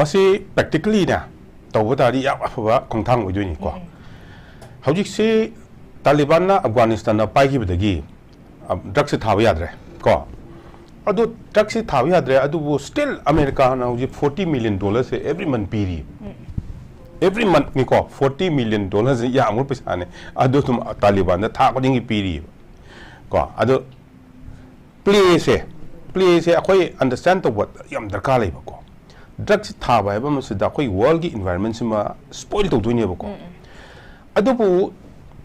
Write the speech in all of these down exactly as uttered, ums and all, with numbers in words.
ꯃꯁꯤ practically ꯅꯦ ꯇꯧꯕ ꯇꯥꯔꯗꯤ ꯌꯥꯝ ꯑꯐꯕ ꯈꯣꯡꯊꯥꯡ ꯑꯣꯏꯗꯣꯏꯅꯤꯀꯣ꯫ ꯍꯧꯖꯤꯛꯁꯤ ꯇꯥꯂꯤꯕꯥꯟꯅ ꯑꯐꯒꯥꯅꯤꯁꯇꯥꯟꯗ ꯄꯥꯏꯈꯤꯕꯗꯒꯤ ꯗ꯭ꯔꯛꯁꯦ ꯊꯥꯕ ꯌꯥꯗ꯭ꯔꯦ ꯀꯣ꯫ ꯑꯗꯨ ꯗ꯭ꯔꯛꯁꯤ ꯊꯥꯕ ꯌꯥꯗ꯭ꯔꯦ, ꯑꯗꯨꯕꯨ still ꯑꯃꯦꯔꯤꯀꯥꯅ ꯍꯧꯖꯤꯛ forty million dollar ꯁꯦ every month ꯄꯤꯔꯤ꯫ Every month ꯅꯤꯀꯣ, forty million dollar ꯁꯦ ꯌꯥꯝꯈ꯭ꯔꯕ ꯄꯩꯁꯥꯅꯦ꯫ ꯑꯗꯨ ꯑꯗꯨꯝ ꯇꯥꯂꯤꯕꯥꯟꯗ ꯊꯥ ꯈꯨꯗꯤꯡꯒꯤ ꯄꯤꯔꯤꯕ ꯀꯣ꯫ ꯑꯗꯣ ꯄ꯭ꯂꯦꯁꯦ ꯄ꯭ꯂꯦꯁꯦ ꯑꯩꯈꯣꯏ understand ꯇꯧꯕ ꯌꯥꯝ ꯗꯔꯀꯥꯔ ꯂꯩꯕꯀꯣ꯫ ꯗ꯭ꯔꯛꯁꯤ ꯊꯥꯕ ꯍꯥꯏꯕ ꯑꯃꯁꯤꯗ ꯑꯩꯈꯣꯏ world ꯀꯤ environment ꯁꯤꯃ spoil ꯇꯧꯗꯣꯏꯅꯦꯕꯀꯣ꯫ ꯑꯗꯨꯕꯨ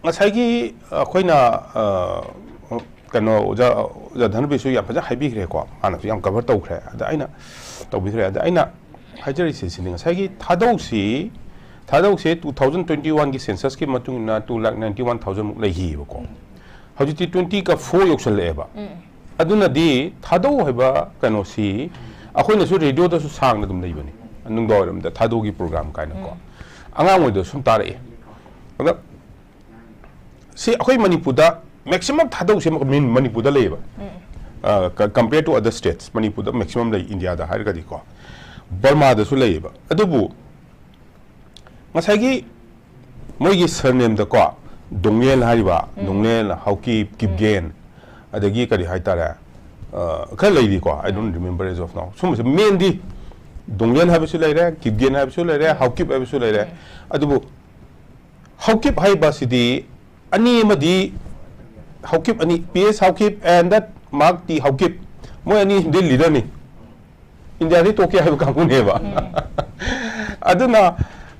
ꯉꯁꯥꯏꯒꯤ ꯑꯩꯈꯣꯏꯅ, ꯑ, ꯀꯩꯅꯣ, ꯑꯣꯖꯥ, ꯑꯣꯖꯥ ꯙꯅꯕꯤꯔꯁꯨ ꯌꯥꯝ ꯐꯖꯅ ꯍꯥꯏꯕꯤꯈ꯭ꯔꯦꯀꯣ, ꯃꯥꯅꯁꯨ ꯌꯥꯝ cover ꯇꯧꯈ꯭ꯔꯦ꯫ ꯑꯗ ꯑꯩꯅ ꯇꯧꯕꯤꯈ꯭ꯔꯦ꯫ ꯑꯗ ꯑꯩꯅ ꯍꯥꯏꯖꯔꯤꯁꯦ ꯁꯤꯅꯤ, ꯉꯁꯥꯏꯒꯤ ꯊꯥꯗꯧꯁꯤ, ꯊꯥꯗꯧꯁꯦ two thousand twenty one ꯒꯤ census ꯀꯤ ꯃꯇꯨꯡ ꯏꯟꯅ two lakh ninety one thousand ꯃꯨꯛ ꯂꯩꯈꯤꯑꯕꯀꯣ꯫ ꯍꯧꯖꯤꯛꯇꯤ twenty ꯒ four ꯌꯧꯁꯜꯂꯛꯑꯦꯕ꯫ ꯑꯗꯨꯅꯗꯤ ꯊꯥꯗꯧ ꯍꯥꯏꯕ ꯀꯩꯅꯣꯁꯤ ꯑꯩꯈꯣꯏꯅꯁꯨ radio ꯗꯁꯨ ꯁꯥꯡꯅ ꯑꯗꯨꯝ ꯂꯩꯕꯅꯤ, ꯅꯨꯡꯗꯥꯡꯋꯥꯏꯔꯝꯗ ꯊꯥꯗꯧꯒꯤ program ꯀꯥꯏꯅꯀꯣ꯫ ꯑꯉꯥꯡ ꯑꯣꯏꯗ ꯁꯨꯝ ꯇꯥꯔꯛꯑꯦ꯫ ꯑꯗ ꯁꯤ ꯑꯩꯈꯣꯏ ꯃꯅꯤꯄꯨꯔꯗ maximum ꯊꯥꯗꯧꯁꯦ ꯃ-, ꯃꯅꯤꯄꯨꯔꯗ ꯂꯩꯌꯦꯕ꯫ ꯑ, ꯀ-, compare to other states, ꯃꯅꯤꯄꯨꯔꯗ maximum ꯂꯩ, ꯏꯟꯗꯤꯌꯥꯗ ꯍꯥꯏꯔꯒꯗꯤꯀꯣ꯫ ꯕꯔꯃꯥꯗꯁꯨ ꯂꯩꯌꯦꯕ꯫ ꯑꯗꯨꯕꯨ ꯉꯁꯥꯏꯒꯤ ꯃꯣꯏꯒꯤ surname ꯗꯀꯣ, ꯗꯣꯡꯂꯦꯟ ꯍꯥꯏꯔꯤꯕ, ꯗꯣꯡꯂꯦꯟ, ꯍꯥꯎꯀꯤꯞ, ꯀꯤꯞꯒꯦꯟ, ꯑꯗꯒꯤ ꯀꯔꯤ ꯍꯥꯏꯇꯥꯔꯦ, ꯑ, ꯈꯔ ꯂꯩꯔꯤꯀꯣ, I don't remember as of now꯫ ꯁꯨꯝꯕꯁꯦ main ꯗꯤ ꯗꯣꯡꯂꯦꯟ ꯍꯥꯏꯕꯁꯨ ꯂꯩꯔꯦ, ꯀꯤꯞꯒꯦꯟ ꯍꯥꯏꯕꯁꯨ ꯂꯩꯔꯦ, ꯍꯥꯎꯀꯤꯞ ꯍꯥꯏꯕꯁꯨ ꯂꯩꯔꯦ꯫ ꯑꯗꯨꯕꯨ ꯍꯥꯎꯀꯤꯞ ꯍꯥꯏꯕꯁꯤꯗꯤ ꯑꯅꯤ ꯑꯃꯗꯤ ꯍꯥꯎꯀꯤꯞ ꯑꯅꯤ, P S Haokip and that Mark T Haokip, ꯃꯣꯏ ꯑꯅꯤꯁꯤꯗꯤ leader ꯅꯤ꯫ ꯏꯟꯗꯤꯌꯥꯗꯤ ꯇꯣꯛꯀꯦ ꯍꯥꯏꯕ ꯀꯥꯡꯕꯨꯅꯦꯕ꯫ ꯑꯗꯨꯅ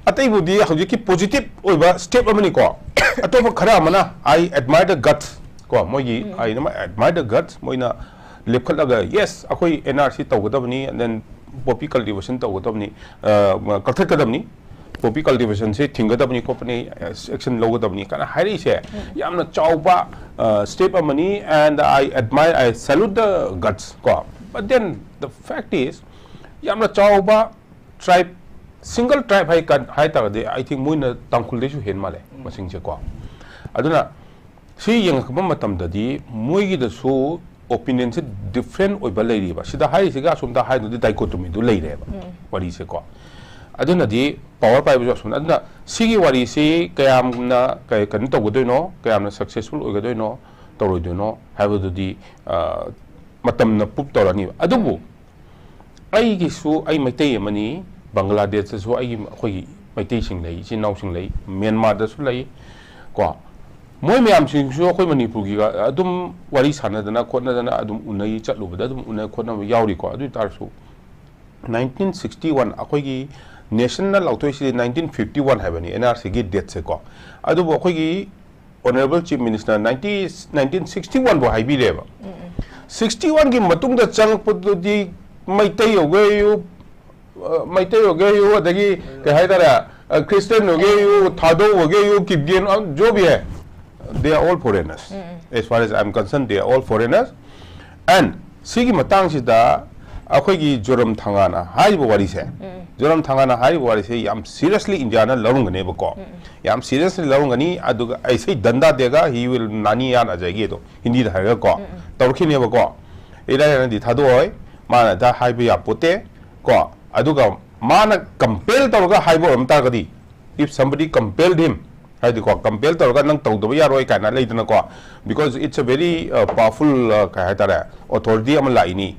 ꯑꯇꯩꯕꯨꯗꯤ ꯍꯧꯖꯤꯛꯀꯤ positive ꯑꯣꯏꯕ step ꯑꯃꯅꯤꯀꯣ꯫ ꯑꯇꯣꯞꯄ ꯈꯔ ꯑꯃꯅ, I admire the guts ꯀꯣ, ꯃꯣꯏꯒꯤ, I admire the guts, ꯃꯣꯏꯅ ꯂꯦꯞꯈꯠꯂꯒ, "Yes, ꯑꯩꯈꯣꯏ N R C ꯇꯧꯒꯗꯕꯅꯤ, and then poppy cultivation ꯇꯧꯒꯗꯕꯅꯤ, ꯑ, ꯀꯛꯊꯠꯀꯗꯕꯅꯤ, poppy cultivation ꯁꯦ ꯊꯤꯡꯒꯗꯕꯅꯤ ꯈꯣꯠꯄꯅꯤ, ꯑ, action ꯂꯧꯒꯗꯕꯅꯤ" ꯀꯥꯏꯅ ꯍꯥꯏꯔꯛꯏꯁꯦ ꯌꯥꯝꯅ ꯆꯥꯎꯕ, ꯑ, step ꯑꯃꯅꯤ, and I admire, I salute the guts ꯀꯣ꯫ But then the fact is, ꯌꯥꯝꯅ ꯆꯥꯎꯕ tribe, single tribe ꯍꯥꯏ ꯀꯥꯟ-, ꯍꯥꯏ ꯇꯥꯔꯒꯗꯤ, I think ꯃꯣꯏꯅ ꯇꯥꯡꯈꯨꯜꯗꯩꯁꯨ ꯍꯦꯟ ꯃꯥꯜꯂꯦ ꯃꯁꯤꯡꯁꯦꯀꯣ꯫ ꯑꯗꯨꯅ ꯁꯤ ꯌꯦꯡꯉꯛꯄ ꯃꯇꯝꯗꯗꯤ ꯃꯣꯏꯒꯤꯗꯁꯨ ꯑꯣꯄꯤꯅꯤꯌꯟꯁꯦ ꯗꯤꯐ꯭ꯔꯦꯟ ꯑꯣꯏꯕ ꯂꯩꯔꯤꯕ꯫ ꯁꯤꯗ ꯍꯥꯏꯔꯤꯁꯤꯒ ꯑꯁꯣꯝꯗ ꯍꯥꯏꯗꯨꯗꯤ ꯗꯥꯏꯀꯣꯇꯣꯃꯤꯗꯨ ꯂꯩꯔꯦꯕ ꯋꯥꯔꯤꯁꯦꯀꯣ꯫ ꯑꯗꯨꯅꯗꯤ ꯄꯋꯥꯔ ꯄꯥꯏꯕꯁꯨ ꯑꯁꯣꯝꯗ꯫ ꯑꯗꯨꯅ ꯁꯤꯒꯤ ꯋꯥꯔꯤꯁꯤ ꯀꯌꯥꯝꯅ ꯀ-, ꯀꯩꯅꯣ ꯇꯧꯒꯗꯣꯏꯅꯣ, ꯀꯌꯥꯝꯅ ꯁꯛꯁꯦꯁꯐꯨꯜ ꯑꯣꯏꯒꯗꯣꯏꯅꯣ, ꯇꯧꯔꯣꯏꯗꯣꯏꯅꯣ ꯍꯥꯏꯕꯗꯨꯗꯤ, ꯑ, ꯃꯇꯝꯅ ꯄ꯭ꯔꯨꯞ ꯇꯧꯔꯅꯤꯕ꯫ ꯑꯗꯨꯕꯨ ꯑꯩꯒꯤꯁꯨ, ꯑꯩ ꯃꯩꯇꯩ ꯑꯃꯅꯤ, ꯕꯪꯒ꯭ꯂꯥꯗꯦꯁꯇꯁꯨ ꯑꯩꯒꯤ, ꯑꯩꯈꯣꯏꯒꯤ ꯃꯩꯇꯩꯁꯤꯡ ꯂꯩ, ꯏꯆꯤꯟ ꯏꯅꯥꯎꯁꯤꯡ ꯂꯩ, ꯃ꯭ꯌꯥꯟꯃꯥꯔꯗꯁꯨ ꯂꯩ ꯀꯣ꯫ ꯃꯣꯏ ꯃꯌꯥꯝꯁꯤꯡꯁꯨ ꯑꯩꯈꯣꯏ ꯃꯅꯤꯄꯨꯔꯒꯤꯒ ꯑꯗꯨꯝ ꯋꯥꯔꯤ ꯁꯥꯟꯅꯗꯅ ꯈꯣꯠꯅꯗꯅ ꯑꯗꯨꯝ ꯎꯅꯩ, ꯆꯠꯂꯨꯕꯗ ꯑꯗꯨꯝ ꯎꯅ ꯈꯣꯠꯅꯕ ꯌꯥꯎꯔꯤꯀꯣ꯫ ꯑꯗꯨ ꯑꯣꯏ ꯇꯥꯔꯁꯨ ꯅꯥꯏꯟꯇꯤꯟ ꯁꯤꯛꯁꯇꯤ ꯋꯥꯟ, ꯑꯩꯈꯣꯏꯒꯤ ꯅꯦꯁꯟꯅ ꯂꯥꯎꯊꯣꯛꯏꯁꯤꯗꯤ ꯅꯥꯏꯟꯇꯤꯟ ꯐꯤꯐꯇꯤ ꯋꯥꯟ ꯍꯥꯏꯕꯅꯤ, ꯑꯦꯟ ꯑꯥꯔ ꯁꯤꯒꯤ ꯗꯦꯠꯁꯦꯀꯣ꯫ ꯑꯗꯨꯕꯨ ꯑꯩꯈꯣꯏꯒꯤ honourable chief minister ninety, nineteen sixty one ꯐꯥꯎ ꯍꯥꯏꯕꯤꯔꯦꯕ꯫ ꯁꯤꯛꯁꯇꯤ ꯋꯥꯟꯒꯤ ꯃꯇꯨꯡꯗ ꯆꯪꯉꯛꯄꯗꯨꯗꯤ ꯃꯩꯇꯩ ꯌꯧꯒꯦꯌꯨ, ꯑ, ꯃꯩꯇꯩ ꯌꯧꯒꯦꯌꯨ, ꯑꯗꯒꯤ ꯀꯩ ꯍꯥꯏꯇꯥꯔꯦ, ꯑ, ꯈ꯭ꯔꯤꯁꯇꯤꯌꯟ ꯌꯧꯒꯦꯌꯨ, ꯊꯥꯗꯧ ꯌꯧꯒꯦꯌꯨ, ꯀꯤꯞꯒꯦꯟ, ꯑ, ꯖꯣ ꯚꯤ ꯍꯥꯏ, they are all foreigners. As far as I am concerned, they are all foreigners. And ꯁꯤꯒꯤ ꯃꯇꯥꯡꯁꯤꯗ ꯑꯩꯈꯣꯏꯒꯤ ꯖꯣꯔꯝ ꯊꯪꯒꯥꯅ ꯍꯥꯏꯔꯤꯕ ꯋꯥꯔꯤꯁꯦ, ꯖꯣꯔꯝ ꯊꯪꯒꯥꯅ ꯍꯥꯏꯔꯤꯕ ꯋꯥꯔꯤꯁꯦ ꯌꯥꯝ ꯁꯤꯔꯤꯌꯁꯂꯤ ꯏꯟꯗꯤꯌꯥꯅ ꯂꯧꯔꯝꯒꯅꯦꯕꯀꯣ꯫ ꯌꯥꯝ ꯁꯤꯔꯤꯌꯁꯂꯤ ꯂꯧꯔꯝꯒꯅꯤ꯫ ꯑꯗꯨꯒ ꯑꯩꯁꯦ ꯗꯟꯗꯥ ꯗꯦꯒ ꯍꯤ ꯋꯤꯜ ꯅꯥꯅꯤ ꯌꯥꯟ ꯑꯖꯥꯏꯒꯤ ꯑꯗꯣ ꯍꯤꯟꯗꯤꯗ ꯍꯥꯏꯔꯒꯀꯣ ꯇꯧꯔꯛꯈꯤꯅꯦꯕꯀꯣ꯫ ꯏꯔꯥꯏ ꯂꯥꯏꯅꯗꯤ ꯊꯥꯗꯣꯛꯑꯣꯏ, ꯃꯥꯅ ꯗ ꯍꯥꯏꯕ ꯌꯥꯄꯣꯠꯇꯦ ꯀꯣ꯫ ꯑꯗꯨꯒ ꯃꯥꯅ ꯀꯝꯄꯦꯜ ꯇꯧꯔꯒ ꯍꯥꯏꯕ ꯑꯣꯏꯔꯝ ꯇꯥꯔꯒꯗꯤ, if somebody compelled him, ꯍꯥꯏꯗꯤꯀꯣ, ꯀꯝꯄꯦꯜ ꯇꯧꯔꯒ ꯅꯪ ꯇꯧꯗꯕ ꯌꯥꯔꯣꯏ ꯀꯥꯏꯅ ꯂꯩꯗꯅꯀꯣ, because it's a very, uh, powerful, uh, ꯀꯩ ꯍꯥꯏꯇꯥꯔꯦ, ꯑꯣꯊꯣꯔꯤꯇꯤ ꯑꯃ ꯂꯥꯛꯏꯅꯤ,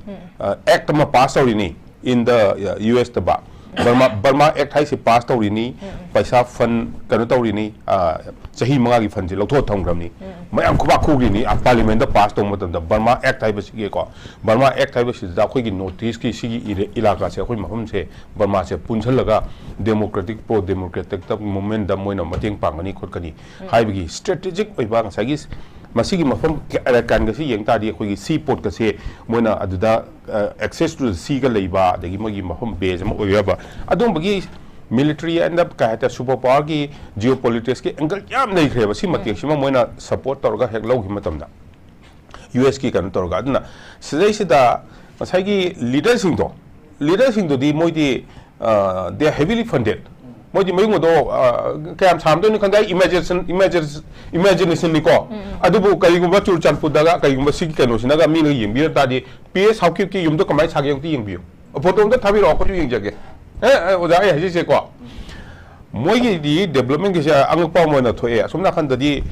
ꯑꯦꯛ ꯑꯃ ꯄꯥꯁ ꯇꯧꯔꯤꯅꯤ in the, uh, ꯌꯨ ꯑꯦꯁꯇꯕ꯫ ꯕꯔꯃꯥ, ꯕꯔꯃꯥ ꯑꯦꯛ ꯍꯥꯏꯁꯤ ꯄꯥꯁ ꯇꯧꯔꯤꯅꯤ, ꯄꯩꯁꯥ ꯐꯟ ꯀꯩꯅꯣ ꯇꯧꯔꯤꯅꯤ, ꯑ, ꯆꯍꯤ ꯃꯉꯥꯒꯤ ꯐꯟꯁꯤ ꯂꯧꯊꯣꯛꯑ ꯊꯝꯈ꯭ꯔꯕꯅꯤ꯫ ꯃꯌꯥꯝ ꯈꯨꯕꯥꯛ ꯈꯨꯈ꯭ꯔꯤꯅꯤ, ꯑ, ꯄꯥꯔꯂꯤꯌꯥꯃꯦꯟꯗ ꯄꯥꯁ ꯇꯧꯕ ꯃꯇꯝꯗ ꯕꯔꯃꯥ ꯑꯦꯛ ꯍꯥꯏꯕꯁꯤꯒꯤꯀꯣ, ꯕꯔꯃꯥ ꯑꯦꯛ ꯍꯥꯏꯕꯁꯤꯗ ꯑꯩꯈꯣꯏꯒꯤ ꯅꯣꯔꯠ ꯏꯁꯀꯤ ꯁꯤꯒꯤ ꯏꯔꯦ-, ꯏꯂꯥꯀꯥꯁꯦ, ꯑꯩꯈꯣꯏ ꯃꯐꯝꯁꯦ, ꯕꯔꯃꯥꯁꯦ ꯄꯨꯟꯁꯤꯜꯂꯒ ꯗꯦꯃꯣꯀ꯭ꯔꯦꯇꯤꯛ, ꯄ꯭ꯔꯣ ꯗꯦꯃꯣꯀ꯭ꯔꯦꯇꯤꯛꯇ ꯃꯨꯞꯃꯦꯟꯗ ꯃꯣꯏꯅ ꯃꯇꯦꯡ ꯄꯥꯡꯒꯅꯤ ꯈꯣꯠꯀꯅꯤ ꯍꯥꯏꯕꯒꯤ ꯁ꯭ꯇ꯭ꯔꯦꯇꯦꯖꯤꯛ ꯑꯣꯏꯕ ꯉꯁꯥꯏꯒꯤ ꯃꯁꯤꯒꯤ ꯃꯐꯝ ꯑꯔꯥꯀꯥꯟꯒꯁꯤ ꯌꯦꯡ ꯇꯥꯔꯗꯤ ꯑꯩꯈꯣꯏꯒꯤ ꯁꯤ ꯄꯣꯠꯀꯁꯦ ꯃꯣꯏꯅ ꯑꯗꯨꯗ, ꯑ, access to the seaꯒ ꯂꯩꯕ, ꯑꯗꯒꯤ ꯃꯣꯏꯒꯤ ꯃꯐꯝ ꯕꯦꯖ ꯑꯃ ꯑꯣꯏꯕ ꯌꯥꯕ, ꯑꯗꯨꯝꯕꯒꯤ ꯃꯤꯂꯤꯇꯔꯤ ꯑꯦꯟꯗ ꯀꯩ ꯍꯥꯏꯇꯥꯔꯦ, ꯁꯨꯄꯔ ꯄꯋꯥꯔꯒꯤ ꯖꯤꯑꯣ ꯄꯣꯂꯤꯇꯤꯛꯁꯀꯤ ꯑꯦꯡꯒꯜ ꯌꯥꯝ ꯂꯩꯈ꯭ꯔꯦꯕ꯫ ꯁꯤ ꯃꯇꯦꯛꯁꯤꯃ ꯃꯣꯏꯅ ꯁꯄꯣꯔꯠ ꯇꯧꯔꯒ ꯍꯦꯛ ꯂꯧꯈꯤꯕ ꯃꯇꯝꯗ, ꯌꯨ ꯑꯦꯁꯀꯤ ꯀꯩꯅꯣ ꯇꯧꯔꯒ꯫ ꯑꯗꯨꯅ ꯁꯤꯗꯩꯁꯤꯗ ꯉꯁꯥꯏꯒꯤ ꯂꯤꯗꯔꯁꯤꯡꯗꯣ, ꯂꯤꯗꯔꯁꯤꯡꯗꯨꯗꯤ ꯃꯣꯏꯗꯤ, ꯑ, they are heavily funded꯫ ꯃꯣꯏꯗꯤ ꯃꯌꯨꯝ ꯑꯗꯣ, ꯑ, ꯀꯌꯥꯝ ꯁꯥꯔꯝꯗꯣꯏꯅꯣ ꯈꯪꯗꯦ, ꯑꯩ imagination, imagine, imaginationꯅꯤꯀꯣ꯫ ꯑꯗꯨꯕꯨ ꯀꯔꯤꯒꯨꯝꯕ ꯆꯨꯔꯆꯥꯟꯄꯨꯔꯗꯒ ꯀꯔꯤꯒꯨꯝꯕ ꯁꯤꯒꯤ ꯀꯩꯅꯣꯁꯤꯅꯒ ꯃꯤꯅ ꯌꯦꯡꯕꯤꯔ ꯇꯥꯔꯗꯤ, ꯄꯤ ꯑꯦꯁ ꯍꯥꯎꯀꯤꯞꯀꯤ ꯌꯨꯝꯗꯣ ꯀꯃꯥꯏꯅ ꯁꯥꯒꯦ ꯑꯝꯇ ꯌꯦꯡꯕꯤꯌꯨ꯫ ꯐꯣꯇꯣ ꯑꯝꯇ ꯊꯥꯕꯤꯔꯛꯑꯣ, ꯑꯩꯈꯣꯏꯁꯨ ꯌꯦꯡꯖꯒꯦ꯫ ꯑꯦ, ꯑꯦ, ꯑꯣꯖꯥ, ꯑꯩ ꯍꯥꯏꯖꯩꯁꯦꯀꯣ, ꯃꯣꯏꯒꯤꯗꯤ developmentꯒꯤꯁꯦ ꯑꯉꯛꯄ ꯑꯃ ꯑꯣꯏꯅ ꯊꯣꯛꯑꯦ꯫ ꯑꯁꯣꯝ ꯅꯥꯀꯟꯗꯗꯤ,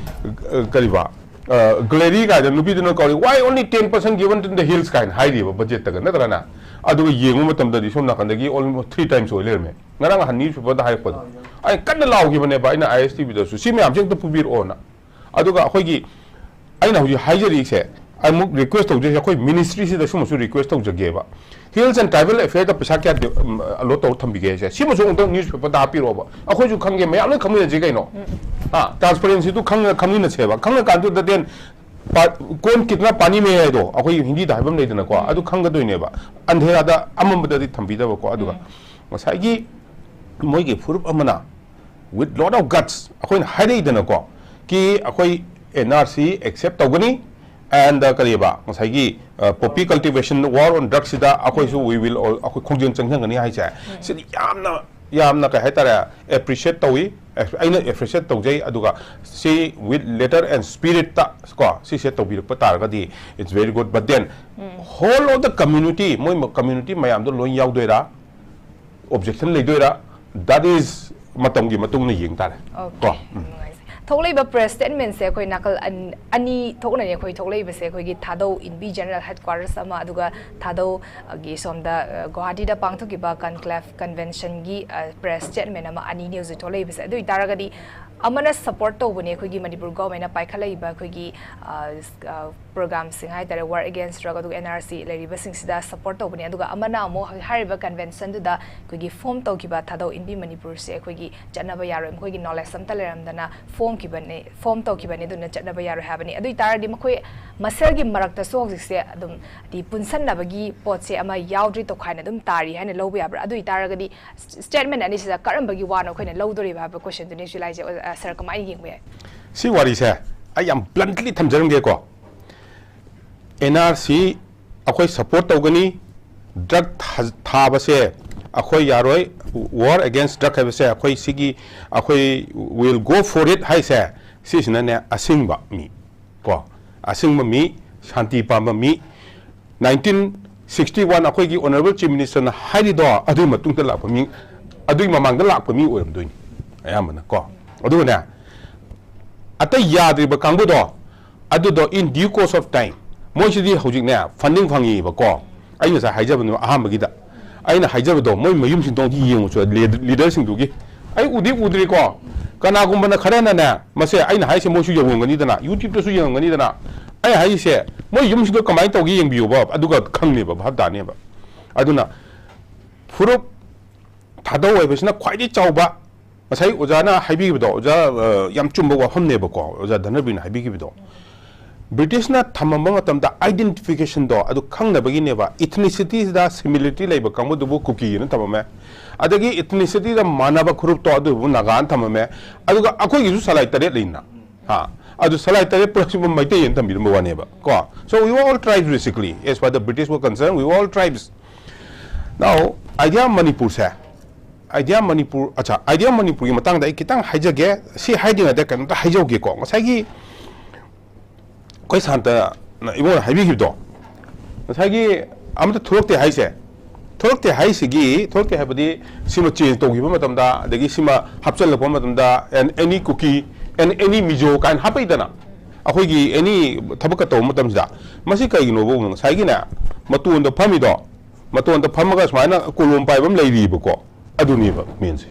ꯑ, ꯀꯔꯤꯕ, ꯑ, Gallery ꯀꯥꯏꯗ ꯅꯨꯄꯤꯗꯨꯅ ꯀꯧꯔꯤ, "Why only ten percent given to the hills?" ꯀꯥꯏꯅ ꯍꯥꯏꯔꯤꯕ budgetꯇꯒ, ꯅꯠꯇ꯭ꯔꯅ? ꯑꯗꯨꯒ ꯌꯦꯡꯕ ꯃꯇꯝꯗꯗꯤ ꯁꯣꯝ ꯅꯥꯀꯟꯗꯒꯤ almost three times ꯑꯣꯏ ꯂꯩꯔꯝꯃꯦ꯫ ꯉꯔꯥꯡ ꯅꯍꯥꯟ newspaperꯗ ꯍꯥꯏꯔꯛꯄꯗꯣ, ꯑꯩ ꯀꯟꯅ ꯂꯥꯎꯈꯤꯕꯅꯦꯕ, ꯑꯩꯅ ISTVꯗꯁꯨ, "ꯁꯤ ꯃꯌꯥꯝꯁꯦ ꯑꯝꯇ ꯄꯨꯕꯤꯔꯛꯑꯣꯅ"꯫ ꯑꯗꯨꯒ ꯑꯩꯈꯣꯏꯒꯤ, ꯑꯩꯅ ꯍꯧꯖꯤꯛ ꯍꯥꯏꯖꯔꯤꯁꯦ, ꯑꯃꯨꯛ request ꯇꯧꯖꯔꯤꯁꯦ, ꯑꯩꯈꯣꯏ ministryꯁꯤꯗ ꯁꯨꯝꯕꯁꯨ request ꯇꯧꯖꯒꯦꯕ꯫ Hills and Tribal Affairsꯗ ꯄꯩꯁꯥ ꯀꯌꯥ ꯗꯤ-, ꯎꯝ, allot ꯇꯧꯔ ꯊꯝꯕꯤꯒꯦ ꯍꯥꯏꯁꯦ, ꯁꯤꯃꯁꯨ ꯑꯃꯨꯛꯇꯪ newspaperꯗ ꯍꯥꯞꯄꯤꯔꯛꯑꯣꯕ꯫ ꯑꯩꯈꯣꯏꯁꯨ ꯈꯪꯒꯦ, ꯃꯌꯥꯝ ꯂꯣꯏ ꯈꯪꯃꯤꯟꯅꯁꯤ ꯀꯩꯅꯣ꯫ ꯍꯥ, transparencyꯗꯨ ꯈꯪꯅ-, ꯈꯪꯃꯤꯟꯅꯁꯦꯕ꯫ ꯈꯪꯉꯀꯥꯟꯗꯨꯗ then ꯄꯥ-, कौन कितना पानी में है ꯍꯥꯏꯗꯣ ꯑꯩꯈꯣꯏ ꯍꯤꯟꯗꯤꯗ ꯍꯥꯏꯕ ꯑꯃ ꯂꯩꯗꯅꯀꯣ, ꯑꯗꯨ ꯈꯪꯒꯗꯣꯏꯅꯦꯕ꯫ ꯑꯟꯙꯦꯔꯥꯗ ꯑꯃꯝꯕꯗꯗꯤ ꯊꯝꯕꯤꯗꯕꯀꯣ꯫ ꯑꯗꯨꯒ ꯉꯁꯥꯏꯒꯤ ꯃꯣꯏꯒꯤ ꯐꯨꯔꯨꯞ ꯑꯃꯅ with lot of guts ꯑꯩꯈꯣꯏꯅ ꯍꯥꯏꯔꯛꯏꯗꯅꯀꯣ, ꯀꯤ ꯑꯩꯈꯣꯏ NRC accept ꯇꯧꯒꯅꯤ, and, uh, ꯀꯔꯤꯕ, ꯉꯁꯥꯏꯒꯤ, uh, poppy cultivation, war on drugsꯁꯤꯗ ꯑꯩꯈꯣꯏꯁꯨ we will all, ꯑꯩꯈꯣꯏ ꯈꯣꯡꯖꯦꯜ ꯆꯪꯁꯤꯟꯒꯅꯤ ꯍꯥꯏꯁꯦ, ꯁꯤꯗꯤ ꯌꯥꯝꯅ, ꯌꯥꯝꯅ ꯀꯩ ꯍꯥꯏꯇꯥꯔꯦ, appreciate ꯇꯧꯏ꯫ ꯑꯩꯅ appreciate ꯇꯧꯖꯩ꯫ ꯑꯗꯨꯒ ꯁꯤ with letter and spiritꯇ ꯀꯣ, ꯁꯤꯁꯦ ꯇꯧꯕꯤꯔꯛꯄ ꯇꯥꯔꯒꯗꯤ it's very good, but then whole of the community, ꯃꯣꯏ community ꯃꯌꯥꯝꯗꯣ ꯂꯣꯏ ꯌꯥꯎꯗꯣꯏꯔꯥ? Objection ꯂꯩꯗꯣꯏꯔꯥ? That is ꯃꯇꯝꯒꯤ ꯃꯇꯨꯡ ꯏꯟꯅ ꯌꯦꯡ ꯇꯥꯔꯦ꯫ Okay, ꯀꯣ? ꯎꯝ꯫ ꯅꯨꯡꯉꯥꯏꯖꯩ꯫ ꯊꯣꯛꯂꯛꯏꯕ press statementꯁꯦ ꯑꯩꯈꯣꯏ ꯅꯥꯀꯜ ꯑꯟ-, ꯑꯅꯤ ꯊꯣꯛꯅꯅꯤ ꯑꯩꯈꯣꯏ ꯊꯣꯛꯂꯛꯏꯕꯁꯦ, ꯑꯩꯈꯣꯏꯒꯤ ꯊꯥꯗꯧ in B general headquarters ꯑꯃ, ꯑꯗꯨꯒ ꯊꯥꯗꯧꯒꯤ ꯁꯣꯝꯗ, ꯑ, ꯒꯨꯋꯥꯍꯥꯇꯤꯗ ꯄꯥꯡꯊꯣꯛꯈꯤꯕ conclave conventionꯒꯤ, ꯑ, press statement ꯑꯃ, ꯑꯅꯤꯅꯤ ꯍꯧꯖꯤꯛ ꯊꯣꯛꯂꯛꯏꯕꯁꯦ꯫ ꯑꯗꯨ ꯑꯣꯏꯇꯥꯔꯒꯗꯤ ꯑꯃꯅ support ꯇꯧꯕꯅꯦ ꯑꯩꯈꯣꯏꯒꯤ ꯃꯅꯤꯄꯨꯔ governmentꯅ ꯄꯥꯏꯈꯠꯂꯛꯏꯕ ꯑꯩꯈꯣꯏꯒꯤ, ꯑ, ꯑ, programꯁꯤꯡ ꯍꯥꯏꯇꯥꯔꯦ, war against drug ꯑꯗꯨꯒ NRC ꯂꯩꯔꯤꯕꯁꯤꯡꯁꯤꯗ support ꯇꯧꯕꯅꯤ꯫ ꯑꯗꯨꯒ ꯑꯃꯅ ꯑꯃꯨꯛ ꯍꯥꯏꯔꯤꯕ conventionꯗꯨꯗ ꯑꯩꯈꯣꯏꯒꯤ form ꯇꯧꯈꯤꯕ ꯊꯥꯗꯧ in B ꯃꯅꯤꯄꯨꯔꯁꯦ ꯑꯩꯈꯣꯏꯒꯤ ꯆꯠꯅꯕ ꯌꯥꯔꯣꯏ, ꯃꯈꯣꯏꯒꯤ knowledge ꯑꯝꯇ ꯂꯩꯔꯝꯗꯅ form ꯈꯤꯕꯅꯦ, form ꯇꯧꯈꯤꯕꯅꯤ, ꯑꯗꯨꯅ ꯆꯠꯅꯕ ꯌꯥꯔꯣꯏ ꯍꯥꯏꯕꯅꯤ꯫ ꯑꯗꯨ ꯑꯣꯏꯇꯥꯔꯗꯤ ꯃꯈꯣꯏ ꯃꯁꯦꯜꯒꯤ ꯃꯔꯛꯇꯁꯨ ꯍꯧꯖꯤꯛꯁꯦ ꯑꯗꯨꯝ ꯍꯥꯏꯗꯤ ꯄꯨꯟꯁꯟꯅꯕꯒꯤ ꯄꯣꯠꯁꯦ ꯑꯃ ꯌꯥꯎꯗ꯭ꯔꯤ, ꯇꯣꯈꯥꯏꯅ ꯑꯗꯨꯝ ꯇꯥꯔꯤ ꯍꯥꯏꯅ ꯂꯧꯕ ꯌꯥꯕ꯭ꯔꯥ? ꯑꯗꯨ ꯑꯣꯏꯇꯥꯔꯒꯗꯤ statement ꯑꯅꯤꯁꯤꯗ ꯀꯔꯝꯕꯒꯤ ꯋꯥꯅꯣ ꯑꯩꯈꯣꯏꯅ ꯂꯧꯗꯣꯔꯤꯕ ꯍꯥꯏꯕ questionꯗꯨꯅꯤ ꯁꯤ ꯂꯥꯏꯁꯦ꯫ ꯑꯣꯖꯥ, sir, ꯀꯃꯥꯏꯅ ꯌꯦꯡꯕ ꯌꯥꯏ? ꯁꯤ ꯋꯥꯔꯤꯁꯦ ꯑꯩ ꯌꯥꯝ bluntly ꯊꯝꯖꯔꯝꯒꯦꯀꯣ꯫ NRC ꯑꯩꯈꯣꯏ support ꯇꯧꯒꯅꯤ, drug ꯊꯥ-, ꯊꯥꯕꯁꯦ ꯑꯩꯈꯣꯏ ꯌꯥꯔꯣꯏ, War against drug ꯍꯥꯏꯕꯁꯦ ꯑꯩꯈꯣꯏ ꯁꯤꯒꯤ, ꯑꯩꯈꯣꯏ will go for it ꯍꯥꯏꯁꯦ, ꯁꯤꯁꯤꯅꯅꯦ ꯑꯁꯤꯡꯕ ꯃꯤ, ꯀꯣ, ꯑꯁꯤꯡꯕ ꯃꯤ, ꯁꯥꯟꯇꯤ ꯄꯥꯝꯕ ꯃꯤ꯫ Nineteen sixty one ꯑꯩꯈꯣꯏꯒꯤ Honourable Chief Minister ꯅ ꯍꯥꯏꯔꯤꯗꯣ ꯑꯗꯨꯒꯤ ꯃꯇꯨꯡꯗ ꯂꯥꯛꯄ ꯃꯤ, ꯑꯗꯨꯒꯤ ꯃꯃꯥꯡꯗ ꯂꯥꯛꯄ ꯃꯤ ꯑꯣꯏꯔꯝꯗꯣꯏꯅꯤ ꯑꯌꯥꯝꯕꯅ, ꯀꯣ꯫ ꯑꯗꯨꯒꯅꯦ, ꯑꯇꯩ ꯌꯥꯗ꯭ꯔꯤꯕ ꯀꯥꯡꯕꯨꯗꯣ, ꯑꯗꯨꯗꯣ in due course of time, ꯃꯣꯏꯁꯤꯗꯤ ꯍꯧꯖꯤꯛꯅꯦ funding ꯐꯪꯉꯤꯕꯀꯣ꯫ ꯑꯩ ꯉꯁꯥꯏ ꯍꯥꯏꯖꯕꯅꯦꯕ ꯑꯍꯥꯟꯕꯒꯤꯗ, ꯑꯩꯅ ꯍꯥꯏꯖꯕꯗꯣ, ꯃꯣꯏ ꯃꯌꯨꯝꯁꯤꯡꯗꯣ ꯑꯝꯇ ꯌꯦꯡꯉꯨ ꯆꯣ, leader-, leaderꯁꯤꯡꯗꯨꯒꯤ꯫ ꯑꯩ ꯎꯗꯤ ꯎꯗ꯭ꯔꯤꯀꯣ꯫ ꯀꯅꯥꯒꯨꯝꯕꯅ ꯈꯔꯅꯅꯦ, ꯃꯁꯦ ꯑꯩꯅ ꯍꯥꯏꯁꯦ ꯃꯣꯏꯁꯨ ꯌꯦꯡꯉꯝꯒꯅꯤꯗꯅ, YouTubeꯇꯁꯨ ꯌꯦꯡꯉꯝꯒꯅꯤꯗꯅ꯫ ꯑꯩ ꯍꯥꯏꯁꯦ ꯃꯣꯏ ꯌꯨꯝꯁꯤꯡꯗꯣ ꯀꯃꯥꯏꯅ ꯇꯧꯒꯦ ꯌꯦꯡꯕꯤꯌꯨꯕ, ꯑꯗꯨꯒ ꯈꯪꯅꯦꯕ, ꯚꯥꯞ ꯇꯥꯅꯦꯕ꯫ ꯑꯗꯨꯅ ꯐꯨꯔꯨꯞ ꯊꯥꯗꯧ ꯍꯥꯏꯕꯁꯤꯅ ꯈ꯭ꯋꯥꯏꯗꯒꯤ ꯆꯥꯎꯕ, ꯉꯁꯥꯏ ꯑꯣꯖꯥꯅ ꯍꯥꯏꯕꯤꯈꯤꯕꯗꯣ, ꯑꯣꯖꯥ, ꯑ, ꯌꯥꯝ ꯆꯨꯝꯕ ꯋꯥꯐꯝꯅꯦꯕꯀꯣ, ꯑꯣꯖꯥ ꯙꯅꯕꯤꯔꯅ ꯍꯥꯏꯕꯤꯈꯤꯕꯗꯣ꯫ British ꯅ ꯊꯝꯃꯝꯕ ꯃꯇꯝꯗ identification ꯗꯣ ꯑꯗꯨ ꯈꯪꯅꯕꯒꯤꯅꯦꯕ, ethnicity ꯗ similarity ꯂꯩꯕ ꯀꯥꯡꯕꯨꯗꯨꯕꯨ ꯀꯨꯀꯤꯅ ꯊꯝꯃꯝꯃꯦ, ꯑꯗꯒꯤ ethnicity ꯗ ꯃꯥꯟꯅꯕ ꯐꯨꯔꯨꯞꯇꯣ ꯑꯗꯨꯕꯨ ꯅꯥꯒꯥꯅ ꯊꯝꯃꯝꯃꯦ, ꯑꯗꯨꯒ ꯑꯩꯈꯣꯏꯒꯤꯁꯨ ꯁꯂꯥꯏ ꯇꯔꯦꯠ ꯂꯩꯅ, ꯍꯥ, ꯑꯗꯨ ꯁꯂꯥꯏ ꯇꯔꯦꯠ ꯄꯨꯂꯞꯁꯤꯕꯨ ꯃꯩꯇꯩꯅ ꯊꯝꯕꯤꯔꯝꯕ ꯋꯥꯅꯦꯕ ꯀꯣ꯫ So we were all tribes basically, as far the British were concerned, we were all tribes. Now, Idea Manipur say, Idea Manipur, ꯑꯠꯆꯥ, Idea Manipur ꯒꯤ ꯃꯇꯥꯡꯗ ꯑꯩ ꯈꯤꯇꯪ ꯍꯥꯏꯖꯒꯦ꯫ ꯁꯤ ꯍꯥꯏꯗ꯭ꯔꯤꯉꯩꯗ ꯀꯩꯅꯣꯝꯇ ꯍꯥꯏꯖꯍꯧꯒꯦꯀꯣ꯫ ꯉꯁꯥꯏꯒꯤ ꯑꯩꯈꯣꯏ ꯁꯥꯟꯇꯅ ꯏꯕꯨꯡꯉꯣꯅ ꯍꯥꯏꯕꯤꯈꯤꯕꯗꯣ, ꯉꯁꯥꯏꯒꯤ ꯑꯃꯇ ꯊꯣꯛꯂꯛꯇꯦ ꯍꯥꯏꯁꯦ, ꯊꯣꯛꯂꯛꯇꯦ ꯍꯥꯏꯁꯤꯒꯤ, ꯊꯣꯛꯂꯛꯇꯦ ꯍꯥꯏꯕꯗꯤ ꯁꯤꯃ change ꯇꯧꯈꯤꯕ ꯃꯇꯝꯗ, ꯑꯗꯒꯤ ꯁꯤꯃ ꯍꯥꯞꯆꯤꯜꯂꯛꯄ ꯃꯇꯝꯗ, and any Kuki, and any Mizo ꯀꯥꯏꯅ ꯍꯥꯞꯄꯛꯏꯗꯅ, ꯑꯩꯈꯣꯏꯒꯤ any ꯊꯕꯛꯀ ꯇꯧꯕ ꯃꯇꯝꯁꯤꯗ꯫ ꯃꯁꯤ ꯀꯩꯒꯤꯅꯣꯕ? ꯉꯁꯥꯏꯒꯤꯅꯦ, ꯃꯇꯣꯟꯗ ꯐꯝꯃꯤꯗꯣ, ꯃꯇꯣꯟꯗ ꯐꯝꯃꯒ ꯁꯨꯃꯥꯏꯅ ꯀꯣꯂꯣꯝ ꯄꯥꯏꯕ ꯑꯃ ꯂꯩꯔꯤꯕꯀꯣ, ꯑꯗꯨꯅꯦꯕ main ꯁꯦ꯫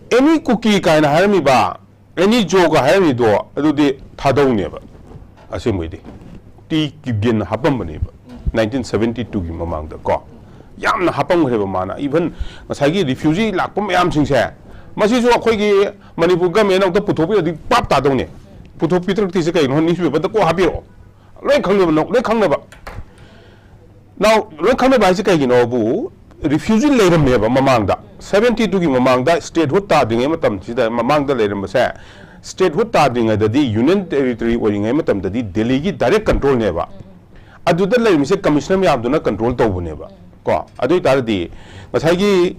Any Kuki ꯀꯥꯏꯅ ꯍꯥꯏꯔꯝꯃꯤꯕ, any Zo ꯒ ꯍꯥꯏꯔꯝꯃꯤꯗꯣ ꯑꯗꯨꯗꯤ ꯊꯥꯗꯧꯅꯦꯕ꯫ ꯑꯁꯦꯡꯕꯩꯗꯤ ꯇꯤ ꯀꯤꯞꯒꯦꯟꯅ ꯍꯥꯞꯄꯝꯕꯅꯦꯕ nineteen seventy two ꯒꯤ ꯃꯃꯥꯡꯗ ꯀꯣ, ꯌꯥꯝꯅ ꯍꯥꯞꯄꯝꯈ꯭ꯔꯦꯕ ꯃꯥꯅ꯫ Even ꯉꯁꯥꯏꯒꯤ refugee ꯂꯥꯛꯄ ꯃꯌꯥꯝꯁꯤꯡꯁꯦ, ꯃꯁꯤꯁꯨ ꯑꯩꯈꯣꯏꯒꯤ ꯃꯅꯤꯄꯨꯔ government ꯅ ꯑꯝꯇ ꯄꯨꯊꯣꯛꯄꯤꯔꯗꯤ ꯄꯥꯞ ꯇꯥꯗꯧꯅꯦ꯫ ꯄꯨꯊꯣꯛꯄꯤꯔꯛꯇ꯭ꯔꯤꯁꯦ ꯀꯩꯅꯣ? Newspaper ꯗ ꯀꯣꯛ ꯍꯥꯞꯄꯤꯔꯛꯑꯣ, ꯂꯣꯏ ꯈꯪꯅꯕ, ꯂꯣꯏ ꯈꯪꯅꯕ꯫ Now, ꯂꯣꯏ ꯈꯪꯅꯕ ꯍꯥꯏꯁꯦ ꯀꯩꯒꯤꯅꯣꯕꯨ, refugee ꯂꯩꯔꯝꯃꯦꯕ ꯃꯃꯥꯡꯗ, seventy two ꯒꯤ ꯃꯃꯥꯡꯗ statehood ꯇꯥꯗ꯭ꯔꯤꯉꯩ ꯃꯇꯝꯁꯤꯗ, ꯃꯃꯥꯡꯗ ꯂꯩꯔꯝꯕꯁꯦ, statehood ꯇꯥꯗ꯭ꯔꯤꯉꯩꯗꯗꯤ, union territory ꯑꯣꯏꯔꯤꯉꯩ ꯃꯇꯝꯗꯗꯤ ꯗꯦꯜꯂꯤꯒꯤ direct control ꯅꯦꯕ꯫ ꯑꯗꯨꯗ ꯂꯩꯔꯝꯃꯤꯁꯦ commissioner ꯃꯌꯥꯝꯗꯨꯅ control ꯇꯧꯕꯅꯦꯕ꯫ ꯀꯣ, ꯑꯗꯨ ꯑꯣꯏꯇꯥꯔꯗꯤ ꯉꯁꯥꯏꯒꯤ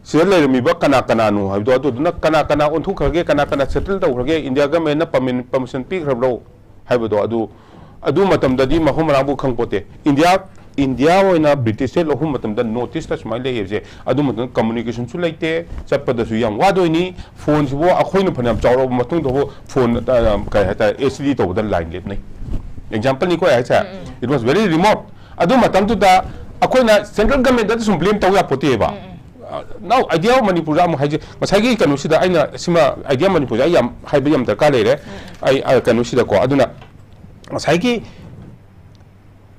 ꯁꯤꯗ ꯂꯩꯔꯝꯃꯤꯕ ꯀꯅꯥ ꯀꯅꯥꯅꯣ ꯍꯥꯏꯕꯗꯣ, ꯑꯗꯨꯗꯨꯅ ꯀꯅꯥ ꯀꯅꯥ ꯑꯣꯟꯊꯣꯛꯈ꯭ꯔꯒꯦ, ꯀꯅꯥ ꯀꯅꯥ ꯁꯦꯇꯜ ꯇꯧꯈ꯭ꯔꯒꯦ, ꯏꯟꯗꯤꯌꯥ ꯒꯃꯦꯟꯅ ꯄꯔꯃꯤꯁꯟ ꯄꯤꯈ꯭ꯔꯕ꯭ꯔꯣ ꯍꯥꯏꯕꯗꯣ, ꯑꯗꯨ ꯑꯗꯨ ꯃꯇꯝꯗꯗꯤ ꯃꯐꯝ ꯃꯔꯥꯡꯕꯨ ꯈꯪꯄꯣꯠꯇꯦ꯫ ꯏꯟꯗꯤꯌꯥ ꯏꯟꯗꯤꯌꯥ ꯑꯣꯏꯅ ꯕ꯭ꯔꯤꯇꯤꯁꯁꯦ ꯂꯧꯍꯨꯝ ꯃꯇꯝꯗ ꯅꯣꯔꯠ ꯏꯁꯇ ꯁꯨꯃꯥꯏꯅ ꯂꯩ ꯍꯥꯏꯕꯁꯦ, ꯑꯗꯨ ꯃꯇꯝꯗ ꯀꯝꯃꯨꯅꯤꯀꯦꯁꯟꯁꯨ ꯂꯩꯇꯦ, ꯆꯠꯄꯗꯁꯨ ꯌꯥꯝ ꯋꯥꯗꯣꯏꯅꯤ꯫ ꯐꯣꯟꯁꯤꯕꯨ ꯑꯩꯈꯣꯏꯅ ꯐꯅꯌꯥꯝ ꯆꯥꯎꯔꯕ ꯃꯇꯨꯡꯗꯕꯨ ꯐꯣꯟ, ꯑ, ꯀꯩ ꯍꯥꯏꯇꯥꯔꯦ, ꯑꯦꯁ ꯇꯤ ꯗꯤ ꯇꯧꯕꯗ ꯂꯥꯏꯟ ꯂꯦꯞꯅꯩ꯫ ꯑꯦꯛꯖꯥꯝꯄꯜꯅꯤꯀꯣ ꯑꯩ ꯍꯥꯏꯁꯦ꯫ It was very remote. ꯑꯗꯨ ꯃꯇꯝꯗꯨꯗ ꯑꯩꯈꯣꯏꯅ ꯁꯦꯟꯇ꯭ꯔꯦꯜ ꯒꯃꯦꯟꯗ ꯁꯨꯝ ꯕ꯭ꯂꯦꯝ ꯇꯧ ꯌꯥꯄꯣꯠꯇꯦꯕ꯫ Now, ꯑꯥꯏꯗꯤꯌꯥ ꯑꯣꯐ ꯃꯅꯤꯄꯨꯔꯗ ꯑꯃꯨꯛ ꯍꯥꯏꯁꯦ, ꯉꯁꯥꯏꯒꯤ ꯀꯩꯅꯣꯁꯤꯗ ꯑꯩꯅ ꯁꯤꯃ, ꯑꯥꯏꯗꯤꯌꯥ ꯃꯅꯤꯄꯨꯔꯗ ꯑꯩ ꯌꯥꯝ ꯍꯥꯏꯕ ꯌꯥꯝ ꯗꯔꯀꯥꯔ ꯂꯩꯔꯦ꯫ ꯑꯩ, ꯑ, ꯀꯩꯅꯣꯁꯤꯗꯀꯣ, ꯑꯗꯨꯅ ꯉꯁꯥꯏꯒꯤ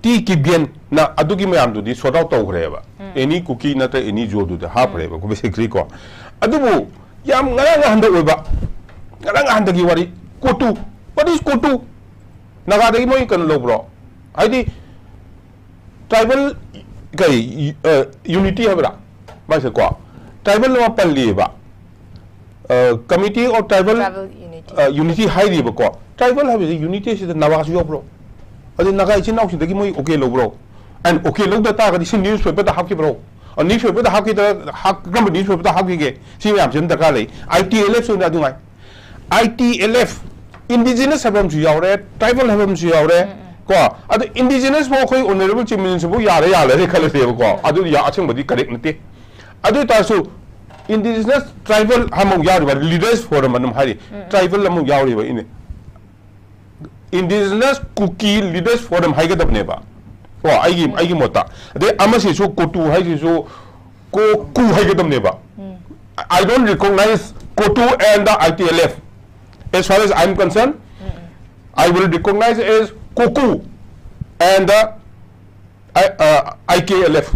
ꯇꯤ ꯀꯤꯕꯤꯌꯟꯅ ꯑꯗꯨꯒꯤ ꯃꯌꯥꯝꯗꯨꯗꯤ ꯁꯣꯔꯠ ꯑꯥꯎꯠ ꯇꯧꯈ꯭ꯔꯦꯕ꯫ ꯑꯦꯅꯤ ꯀꯨꯀꯤ ꯅꯠꯇ꯭ꯔ ꯑꯦꯅꯤ ꯖꯣꯗꯨꯗ ꯍꯥꯞꯈ꯭ꯔꯦꯕ, basically ꯀꯣ꯫ ꯑꯗꯨꯕꯨ ꯌꯥꯝ ꯉꯔꯥꯡ ꯉꯍꯥꯟꯗ ꯑꯣꯏꯕ, ꯉꯔꯥꯡ ꯉꯍꯥꯟꯗꯒꯤ ꯋꯥꯔꯤ, ꯀꯣꯇꯨ꯫ What is ꯀꯣꯇꯨ? ꯅꯥꯒꯥꯗꯒꯤ ꯃꯣꯏ ꯀꯩꯅꯣ ꯂꯧꯕ꯭ꯔꯣ? ꯍꯥꯏꯗꯤ, ꯇ꯭ꯔꯥꯏꯕꯦꯜ, ꯀꯩ, ꯑ, ꯌꯨꯅꯤꯇꯤ ꯍꯥꯏꯕ꯭ꯔꯥ? ꯃꯥꯏꯁꯦ ꯀꯣ, ꯇ꯭ꯔꯥꯏꯕꯦꯜ ꯑꯃ ꯄꯜꯂꯤꯑꯕ꯫ ꯑ, Committee of Tribal, Tribal Unity. ꯑ, Unity ꯍꯥꯏꯔꯤꯕꯀꯣ꯫ ꯇ꯭ꯔꯥꯏꯕꯦꯜ ꯍꯥꯏꯕꯁꯤ ꯌꯨꯅꯤꯇꯤ ꯑꯁꯤꯗ ꯅꯥꯒꯥꯁꯨ ꯌꯥꯎꯕ꯭ꯔꯣ? ꯑꯗꯩ ꯅꯥꯒꯥ ꯏꯆꯤꯟ ꯏꯅꯥꯎꯁꯤꯡꯗꯒꯤ ꯃꯣꯏ ꯑꯣꯀꯦ ꯂꯧꯕ꯭ꯔꯣ? And ꯑꯣꯀꯦ ꯂꯧꯗ ꯇꯥꯔꯒꯗꯤ ꯁꯤ ꯅ꯭ꯌꯨꯁ ꯄꯦꯄꯔꯗ ꯍꯥꯞꯈꯤꯕ꯭ꯔꯣ? ꯑ, ꯅ꯭ꯌꯨꯁ ꯄꯦꯄꯔꯗ ꯍꯥꯞꯈꯤꯗ-, ꯍꯥꯞ-, ꯀꯔꯝꯕ ꯅ꯭ꯌꯨꯁ ꯄꯦꯄꯔꯗ ꯍꯥꯞꯈꯤꯒꯦ? ꯁꯤ ꯃꯌꯥꯝꯁꯤ ꯑꯗꯨꯝ ꯗꯔꯀꯥꯔ ꯂꯩ꯫ ꯑꯥꯏ ꯇꯤ ꯑꯦꯜ ꯑꯦꯐ ꯑꯣꯏꯅ ꯑꯗꯨ ꯉꯥꯏ꯫ ꯑꯥꯏ ꯇꯤ ꯑꯦꯜ ꯑꯦꯐ, ꯏꯟꯗꯤꯖꯤꯅꯁ ꯍꯥꯏꯕ ꯑꯃꯁꯨ ꯌꯥꯎꯔꯦ, ꯇ꯭ꯔꯥꯏꯕꯦꯜ ꯍꯥꯏꯕ ꯑꯃꯁꯨ ꯌꯥꯎꯔꯦ, ꯀꯣ꯫ ꯑꯗꯣ ꯏꯟꯗꯤꯖꯤꯅꯁ ꯐꯥꯎ ꯑꯩꯈꯣꯏ ꯑꯣꯅꯔꯦꯕꯜ ꯆꯤꯐ ꯃꯤꯅꯤꯁꯇꯔ ꯐꯥꯎ ꯌꯥꯔꯦ, ꯌꯥꯔꯦ ꯈꯜꯂꯁꯦꯕꯀꯣ꯫ ꯑꯗꯨ ꯌꯥ-, ꯑꯁꯦꯡꯕꯗꯤ ꯀꯔꯦꯛ ꯅꯠꯇꯦ꯫ ꯑꯗꯨ ꯑꯣꯏꯇꯥꯔꯁꯨ ꯏꯟꯗꯤꯖꯤꯅꯁ ꯇ꯭ꯔꯥꯏꯕꯦꯜ ꯑꯃꯨꯛ ꯌꯥꯎꯔꯤꯕ, ꯂꯤꯗꯔꯁ ꯐꯣꯔꯝ ꯑꯗꯨꯝ ꯍꯥꯏꯔꯤ, ꯇ꯭ꯔꯥꯏꯕꯦꯜ ꯑꯃꯨꯛ ꯌꯥꯎꯔꯤꯕ ꯏꯅꯦ꯫ Indigenous Kuki Leaders Forum ꯍꯥꯏꯒꯗꯕꯅꯦꯕ꯫ ꯀꯣ, ꯑꯩꯒꯤ, ꯑꯩꯒꯤ ꯃꯣꯠꯇ꯫ ꯑꯗꯩ ꯑꯃꯁꯤꯁꯨ ꯀꯣꯇꯨ ꯍꯥꯏꯁꯤꯁꯨ ꯀꯣꯀꯨ ꯍꯥꯏꯒꯗꯕꯅꯦꯕ꯫ I don't recognize COTU and the I T L F. As far as I'm concerned, I will recognize as COCU and the I, uh, I K L F.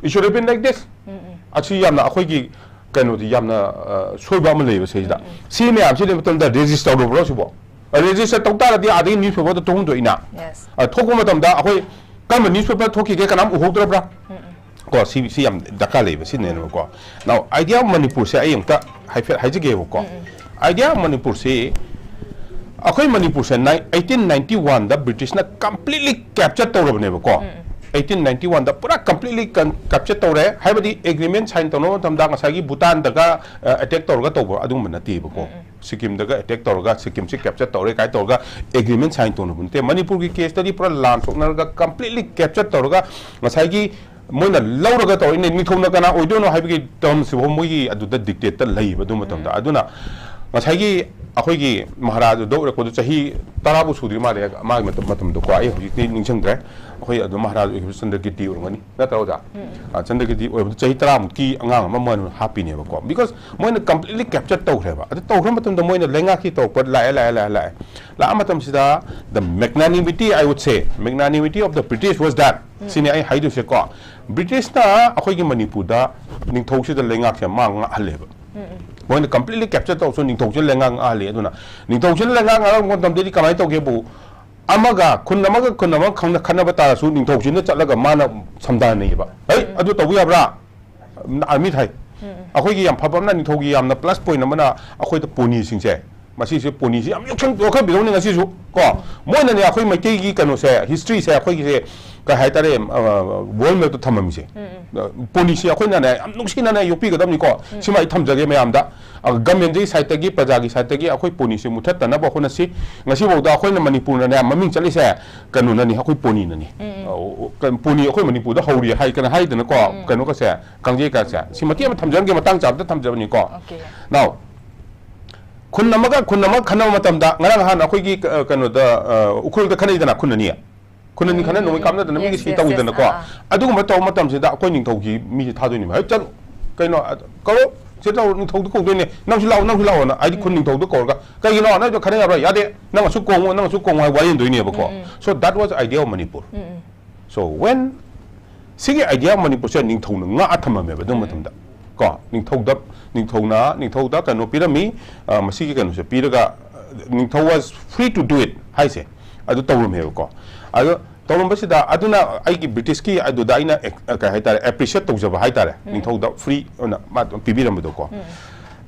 It should have been like this. ꯑꯁꯤ ꯌꯥꯝꯅ ꯑꯩꯈꯣꯏꯒꯤ ꯀꯩꯅꯣꯗꯤ ꯌꯥꯝꯅ, ꯑ, ꯁꯣꯏꯕ ꯑꯃ ꯂꯩꯌꯦꯕ ꯁꯤꯗꯩꯁꯤꯗ꯫ ꯁꯤ ꯃꯌꯥꯝꯁꯤ ꯂꯩꯕ ꯃꯇꯝꯗ ꯔꯦꯖꯤꯁꯇꯔ ꯇꯧꯔꯕ꯭ꯔꯣ ꯁꯤꯕꯣ? ꯔꯦꯖꯤꯁꯇꯔ ꯇꯧ ꯇꯥꯔꯗꯤ ꯑꯥꯗꯒꯤ ꯅ꯭ꯌꯨꯁ ꯄꯦꯄꯔꯗ ꯊꯣꯛꯍꯟꯗꯣꯛꯏꯅ꯫ Yes. ꯑ, ꯊꯣꯛꯄ ꯃꯇꯝꯗ ꯑꯩꯈꯣꯏ ꯀꯔꯝꯕ ꯅ꯭ꯌꯨꯁ ꯄꯦꯄꯔ ꯊꯣꯛꯈꯤꯒꯦ, ꯀꯅꯥꯝ ꯎꯍꯧꯗ꯭ꯔꯕ꯭ꯔꯥ? ꯀꯣ, ꯁꯤ, ꯁꯤ ꯌꯥꯝ ꯗꯔꯀꯥꯔ ꯂꯩꯕ ꯁꯤꯅꯦꯕꯀꯣ꯫ Now, ꯑꯥꯏꯗꯤꯌꯥ ꯑꯣꯐ ꯃꯅꯤꯄꯨꯔꯁꯦ ꯑꯩ ꯑꯃꯨꯛꯇ ꯍꯥꯏꯐꯦꯠ ꯍꯥꯏꯖꯒꯦꯕꯀꯣ꯫ ꯑꯥꯏꯗꯤꯌꯥ ꯑꯣꯐ ꯃꯅꯤꯄꯨꯔꯁꯤ, ꯑꯩꯈꯣꯏ ꯃꯅꯤꯄꯨꯔꯁꯦ ꯅꯥꯏ-, ꯑꯩꯠꯇꯤꯟ ꯅꯥꯏꯟꯇꯤ ꯋꯥꯟꯗ ꯕ꯭ꯔꯤꯇꯤꯁꯅ ꯀꯝꯄ꯭ꯂꯤꯠꯂꯤ ꯀꯦꯞꯆꯔ ꯇꯧꯔꯕꯅꯦꯕꯀꯣ꯫ ꯑꯩꯠꯇꯤꯟ ꯅꯥꯏꯟꯇꯤ ꯋꯥꯟꯗ ꯄꯨꯔꯥ completely ꯀꯦꯞꯆꯔ ꯇꯧꯔꯦ꯫ ꯍꯥꯏꯕꯗꯤ ꯑꯦꯒ꯭ꯔꯤꯃꯦꯟ ꯁꯥꯏꯟ ꯇꯧꯅꯕ ꯃꯇꯝꯗ ꯉꯁꯥꯏꯒꯤ ꯚꯨꯇꯥꯟꯗꯒ ꯑꯦꯇꯦꯛ ꯇꯧꯔꯒ ꯇꯧꯕ ꯑꯗꯨꯒꯨꯝꯕ ꯅꯠꯇꯦꯕꯀꯣ꯫ ꯁꯤꯛꯀꯤꯝꯗꯒ ꯑꯦꯇꯦꯛ ꯇꯧꯔꯒ ꯁꯤꯛꯀꯤꯝꯁꯤ ꯀꯦꯞꯆꯔ ꯇꯧꯔꯦ ꯀꯥꯏꯅ ꯇꯧꯔꯒ ꯑꯦꯒ꯭ꯔꯤꯃꯦꯟ ꯁꯥꯏꯟ ꯇꯧꯅꯕ ꯅꯠꯇꯦ꯫ ꯃꯅꯤꯄꯨꯔꯒꯤ ꯀꯦꯁꯇꯗꯤ ꯄꯨꯔꯥ ꯂꯥꯟ ꯁꯣꯛꯅꯔꯒ completely ꯀꯦꯞꯆꯔ ꯇꯧꯔꯒ ꯉꯁꯥꯏꯒꯤ ꯃꯣꯏꯅ ꯂꯧꯔꯒ ꯇꯧꯔꯛꯏꯅꯦ꯫ ꯅꯤꯡꯊꯧꯅ ꯀꯅꯥ ꯑꯣꯏꯗꯣꯏꯅꯣ ꯍꯥꯏꯕꯒꯤ ꯇꯔꯝꯁꯤꯐꯥꯎ ꯃꯣꯏꯒꯤ ꯑꯗꯨꯗ ꯗꯤꯛꯇꯦꯠꯇ ꯂꯩꯌꯦꯕ ꯑꯗꯨ ꯃꯇꯝꯗ꯫ ꯑꯗꯨꯅ ꯉꯁꯥꯏꯒꯤ ꯑꯩꯈꯣꯏꯒꯤ ꯃꯍꯥꯔꯥꯖ ꯎꯗꯧ ꯔꯦꯀꯣꯔꯗꯨ ꯆꯍꯤ ꯇꯔꯥꯕꯨ ꯁꯨꯗ꯭ꯔꯤ ꯃꯥꯜꯂꯦ ꯃꯥꯒꯤ ꯃꯇꯝ-, ꯃꯇꯝꯗꯀꯣ꯫ ꯑꯩ ꯍꯧꯖꯤꯛꯇꯤ ꯅꯤꯡꯁꯤꯡꯗ꯭ꯔꯦ꯫ ꯑꯩꯈꯣꯏ ꯑꯗꯨ ꯃꯍꯥꯔꯥꯖ ꯑꯣꯏꯈꯤꯕ ꯆꯟꯗ꯭ꯔꯀꯤꯔꯇꯤ ꯑꯣꯏꯔꯝꯒꯅꯤ, ꯅꯠꯇ꯭ꯔꯥ ꯑꯣꯖꯥ? ꯑ, ꯆꯟꯗ꯭ꯔꯀꯤꯔꯇꯤ ꯑꯣꯏꯕꯗ ꯆꯍꯤ ꯇꯔꯥꯃꯨꯛꯀꯤ ꯑꯉꯥꯡ ꯑꯃ ꯃꯣꯏꯅ ꯍꯥꯞꯄꯤꯅꯦꯕꯀꯣ꯫ Because ꯃꯣꯏꯅ completely ꯀꯦꯞꯆꯔ ꯇꯧꯈ꯭ꯔꯦꯕ꯫ ꯑꯗꯨ ꯇꯧꯈ꯭ꯔ ꯃꯇꯝꯗ ꯃꯣꯏꯅ ꯂꯩꯉꯥꯛꯀꯤ ꯇꯧꯔꯛꯄ ꯂꯥꯛꯑꯦ, ꯂꯥꯛꯑꯦ, ꯂꯥꯛꯑꯦ, ꯂꯥꯛꯑꯦ꯫ ꯂꯥꯛꯑ ꯃꯇꯝꯁꯤꯗ the magnanimity, I would say, magnanimity of the British was that. ꯁꯤꯅꯤ ꯑꯩ ꯍꯥꯏꯗꯣꯏꯁꯦꯀꯣ꯫ ꯕ꯭ꯔꯤꯇꯤꯁꯅ ꯑꯩꯈꯣꯏꯒꯤ ꯃꯅꯤꯄꯨꯔꯗ ꯅꯤꯡꯊꯧꯁꯤꯗ ꯂꯩꯉꯥꯛꯁꯦ ꯃꯥ ꯉꯥꯛꯍꯜꯂꯦꯕ꯫ ꯃꯣꯏꯅ completely ꯀꯦꯞꯆꯔ ꯇꯧꯔꯁꯨ ꯅꯤꯡꯊꯧꯁꯤꯅ ꯂꯩꯉꯥꯛ ꯉꯥꯛꯍꯜꯂꯤ꯫ ꯑꯗꯨꯅ ꯅꯤꯡꯊꯧꯁꯤꯅ ꯂꯩꯉꯥꯛ ꯉꯥꯛꯍꯟꯕ ꯃꯇꯝꯗꯗꯤ ꯀꯃꯥꯏꯅ ꯇꯧꯒꯦꯕꯨ, ꯑꯃꯒ, ꯈꯨꯟ ꯑꯃꯒ ꯈꯨꯟ ꯑꯃꯒ ꯈꯪꯅ-, ꯈꯠꯅꯕ ꯇꯥꯔꯁꯨ ꯅꯤꯡꯊꯧꯁꯤꯅ ꯆꯠꯂꯒ ꯃꯥꯅ ꯁꯝꯗꯥꯅꯩꯌꯦꯕ꯫ "ꯍꯩ, ꯑꯗꯨ ꯇꯧꯕ ꯌꯥꯕ꯭ꯔꯥ?" ꯑꯥꯔꯃꯤ ꯊꯥꯏ꯫ ꯑꯩꯈꯣꯏꯒꯤ ꯌꯥꯝ ꯐꯕ ꯑꯃꯅ, ꯅꯤꯡꯊꯧꯒꯤ ꯌꯥꯝꯅ ꯄ꯭ꯂꯁ ꯄꯣꯏꯟ ꯑꯃꯅ ꯑꯩꯈꯣꯏꯗ ꯄꯣꯅꯤꯁꯤꯡꯁꯦ, ꯃꯁꯤꯁꯦ ꯄꯣꯅꯤꯁꯤ ꯌꯥꯝ ꯌꯣꯛꯁꯟ-, ꯌꯣꯛꯈꯠꯄꯤꯔꯧꯅꯤ ꯉꯁꯤꯁꯨ ꯀꯣ꯫ ꯃꯣꯏꯅꯅꯦ ꯑꯩꯈꯣꯏ ꯃꯩꯇꯩꯒꯤ ꯀꯩꯅꯣꯁꯦ, ꯍꯤꯁꯇ꯭ꯔꯤꯁꯦ, ꯑꯩꯈꯣꯏꯒꯤꯁꯦ ꯀꯩ ꯍꯥꯏꯇꯥꯔꯦ, ꯋꯥꯔꯜ ꯃꯦꯞꯇ ꯊꯝꯃꯝꯃꯤꯁꯦ꯫ ꯄꯣꯅꯤꯁꯤ ꯑꯩꯈꯣꯏꯅꯅꯦ ꯌꯥꯝ ꯅꯨꯡꯁꯤꯅꯅꯦ ꯌꯣꯛꯄꯤꯒꯗꯕꯅꯤꯀꯣ꯫ ꯁꯤꯃ ꯑꯩ ꯊꯝꯖꯒꯦ ꯃꯌꯥꯝꯗ꯫ ꯒꯃꯦꯟꯒꯤ ꯁꯥꯏꯠꯇꯒꯤ, ꯄ꯭ꯔꯖꯥꯒꯤ ꯁꯥꯏꯠꯇꯒꯤ ꯑꯩꯈꯣꯏ ꯄꯣꯅꯤꯁꯤ ꯃꯨꯊꯠꯇꯅꯕ ꯍꯣꯠꯅꯁꯤ꯫ ꯉꯁꯤꯐꯥꯎꯗ ꯑꯩꯈꯣꯏꯅ ꯃꯅꯤꯄꯨꯔꯅꯅꯦ ꯃꯃꯤꯡ ꯆꯠꯂꯤꯁꯦ ꯀꯩꯅꯣꯅꯅꯤ, ꯑꯩꯈꯣꯏ ꯄꯣꯅꯤꯅꯅꯤ꯫ ꯑ, ꯄꯣꯅꯤ ꯑꯩꯈꯣꯏ ꯃꯅꯤꯄꯨꯔꯗ ꯍꯧꯔꯤ ꯍꯥꯏ, ꯀꯩꯅꯣ ꯍꯥꯏꯗꯅꯀꯣ, ꯀꯩꯅꯣꯒꯁꯦ, ꯀꯥꯡꯖꯩ ꯀꯥꯁꯦ꯫ ꯁꯤ ꯃꯇꯦꯛ ꯑꯃ ꯊꯝꯖꯔꯝꯒꯦ, ꯃꯇꯥꯡ ꯆꯥꯕꯗ ꯊꯝꯖꯕꯅꯤꯀꯣ꯫ Now, ꯈꯨꯟ ꯑꯃꯒ ꯈꯨꯟ ꯑꯃꯒ ꯈꯟꯅꯕ ꯃꯇꯝꯗ, ꯉꯔꯥꯡ ꯅꯍꯥꯟ ꯑꯩꯈꯣꯏꯒꯤ, ꯑ, ꯀꯩꯅꯣꯗ, ꯑ, ꯎꯈ꯭ꯔꯨꯜꯗ ꯈꯟꯅꯩꯗꯅ ꯈꯨꯟ ꯑꯅꯤ꯫ ꯈꯨꯟ ꯑꯅꯤ ꯈꯟꯅ ꯅꯣꯡꯃꯩ ꯀꯥꯞꯅꯗꯅ ꯃꯤꯒꯤ ꯁꯤ ꯇꯧꯋꯤꯗꯅꯀꯣ꯫ ꯑꯗꯨꯒꯨꯝꯕ ꯇꯧꯕ ꯃꯇꯝꯁꯤꯗ ꯑꯩꯈꯣꯏ ꯅꯤꯡꯊꯧꯒꯤ ꯃꯤꯁꯦ ꯊꯥꯗꯣꯏꯅꯦꯕ꯫ "ꯍꯦ, ꯆꯠꯂꯨ, ꯀꯩꯅꯣ, ꯑ, ꯀꯧꯔꯣ, ꯁꯤ ꯇꯧꯔꯣ, ꯅꯤꯡꯊꯧꯗ ꯀꯧꯗꯣꯏꯅꯦ, ꯅꯪꯁꯨ ꯂꯥꯛꯑꯣ, ꯅꯪꯁꯨ ꯂꯥꯛꯑꯣꯅ", ꯍꯥꯏꯗꯤ ꯈꯨꯟ ꯅꯤꯡꯊꯧꯗ ꯀꯧꯔꯒ, "ꯀꯩꯒꯤꯅꯣ, ꯅꯪꯁꯨ ꯈꯟꯅ ꯌꯥꯕ꯭ꯔꯥ? ꯌꯥꯗꯦ, ꯅꯪ ꯑꯁꯨꯛ ꯀꯣꯡꯉꯣ, ꯅꯪ ꯑꯁꯨꯛ ꯀꯣꯡꯉꯣ" ꯍꯥꯏ ꯋꯥꯔꯦꯝꯗꯣꯏꯅꯦꯕꯀꯣ꯫ So that was idea of Manipur. So when ꯁꯤꯒꯤ idea of ꯃꯅꯤꯄꯨꯔꯁꯦ ꯅꯤꯡꯊꯧꯅ ꯉꯥꯛꯑ ꯊꯝꯃꯝꯃꯦꯕ ꯑꯗꯨ ꯃꯇꯝꯗ꯫ ꯀꯣ, ꯅꯤꯡꯊꯧꯗ, ꯅꯤꯡꯊꯧꯅ, ꯅꯤꯡꯊꯧꯗ ꯀꯩꯅꯣ ꯄꯤꯔꯝꯃꯤ, ꯑ, ꯃꯁꯤꯒꯤ ꯀꯩꯅꯣꯁꯦ ꯄꯤꯔꯒ, ꯑ, ꯅꯤꯡꯊꯧ was free to do it ꯍꯥꯏꯁꯦ, ꯑꯗꯨ ꯇꯧꯔꯝꯃꯦꯕꯀꯣ꯫ ꯑꯗꯣ ꯇꯧꯔꯝꯕꯁꯤꯗ, ꯑꯗꯨꯅ ꯑꯩꯒꯤ ꯕ꯭ꯔꯤꯇꯤꯁꯀꯤ ꯑꯗꯨꯗ ꯑꯩꯅ ꯑꯦꯛ-, ꯑ, ꯀꯩ ꯍꯥꯏꯇꯥꯔꯦ, ꯑꯦꯄ꯭ꯔꯤꯁꯤꯌꯦꯠ ꯇꯧꯖꯕ ꯍꯥꯏꯇꯥꯔꯦ, ꯅꯤꯡꯊꯧꯗ ꯐ꯭ꯔꯤ ꯑꯣꯏꯅ ꯃꯥ ꯑꯗꯨꯝ ꯄꯤꯕꯤꯔꯝꯕꯗꯣꯀꯣ꯫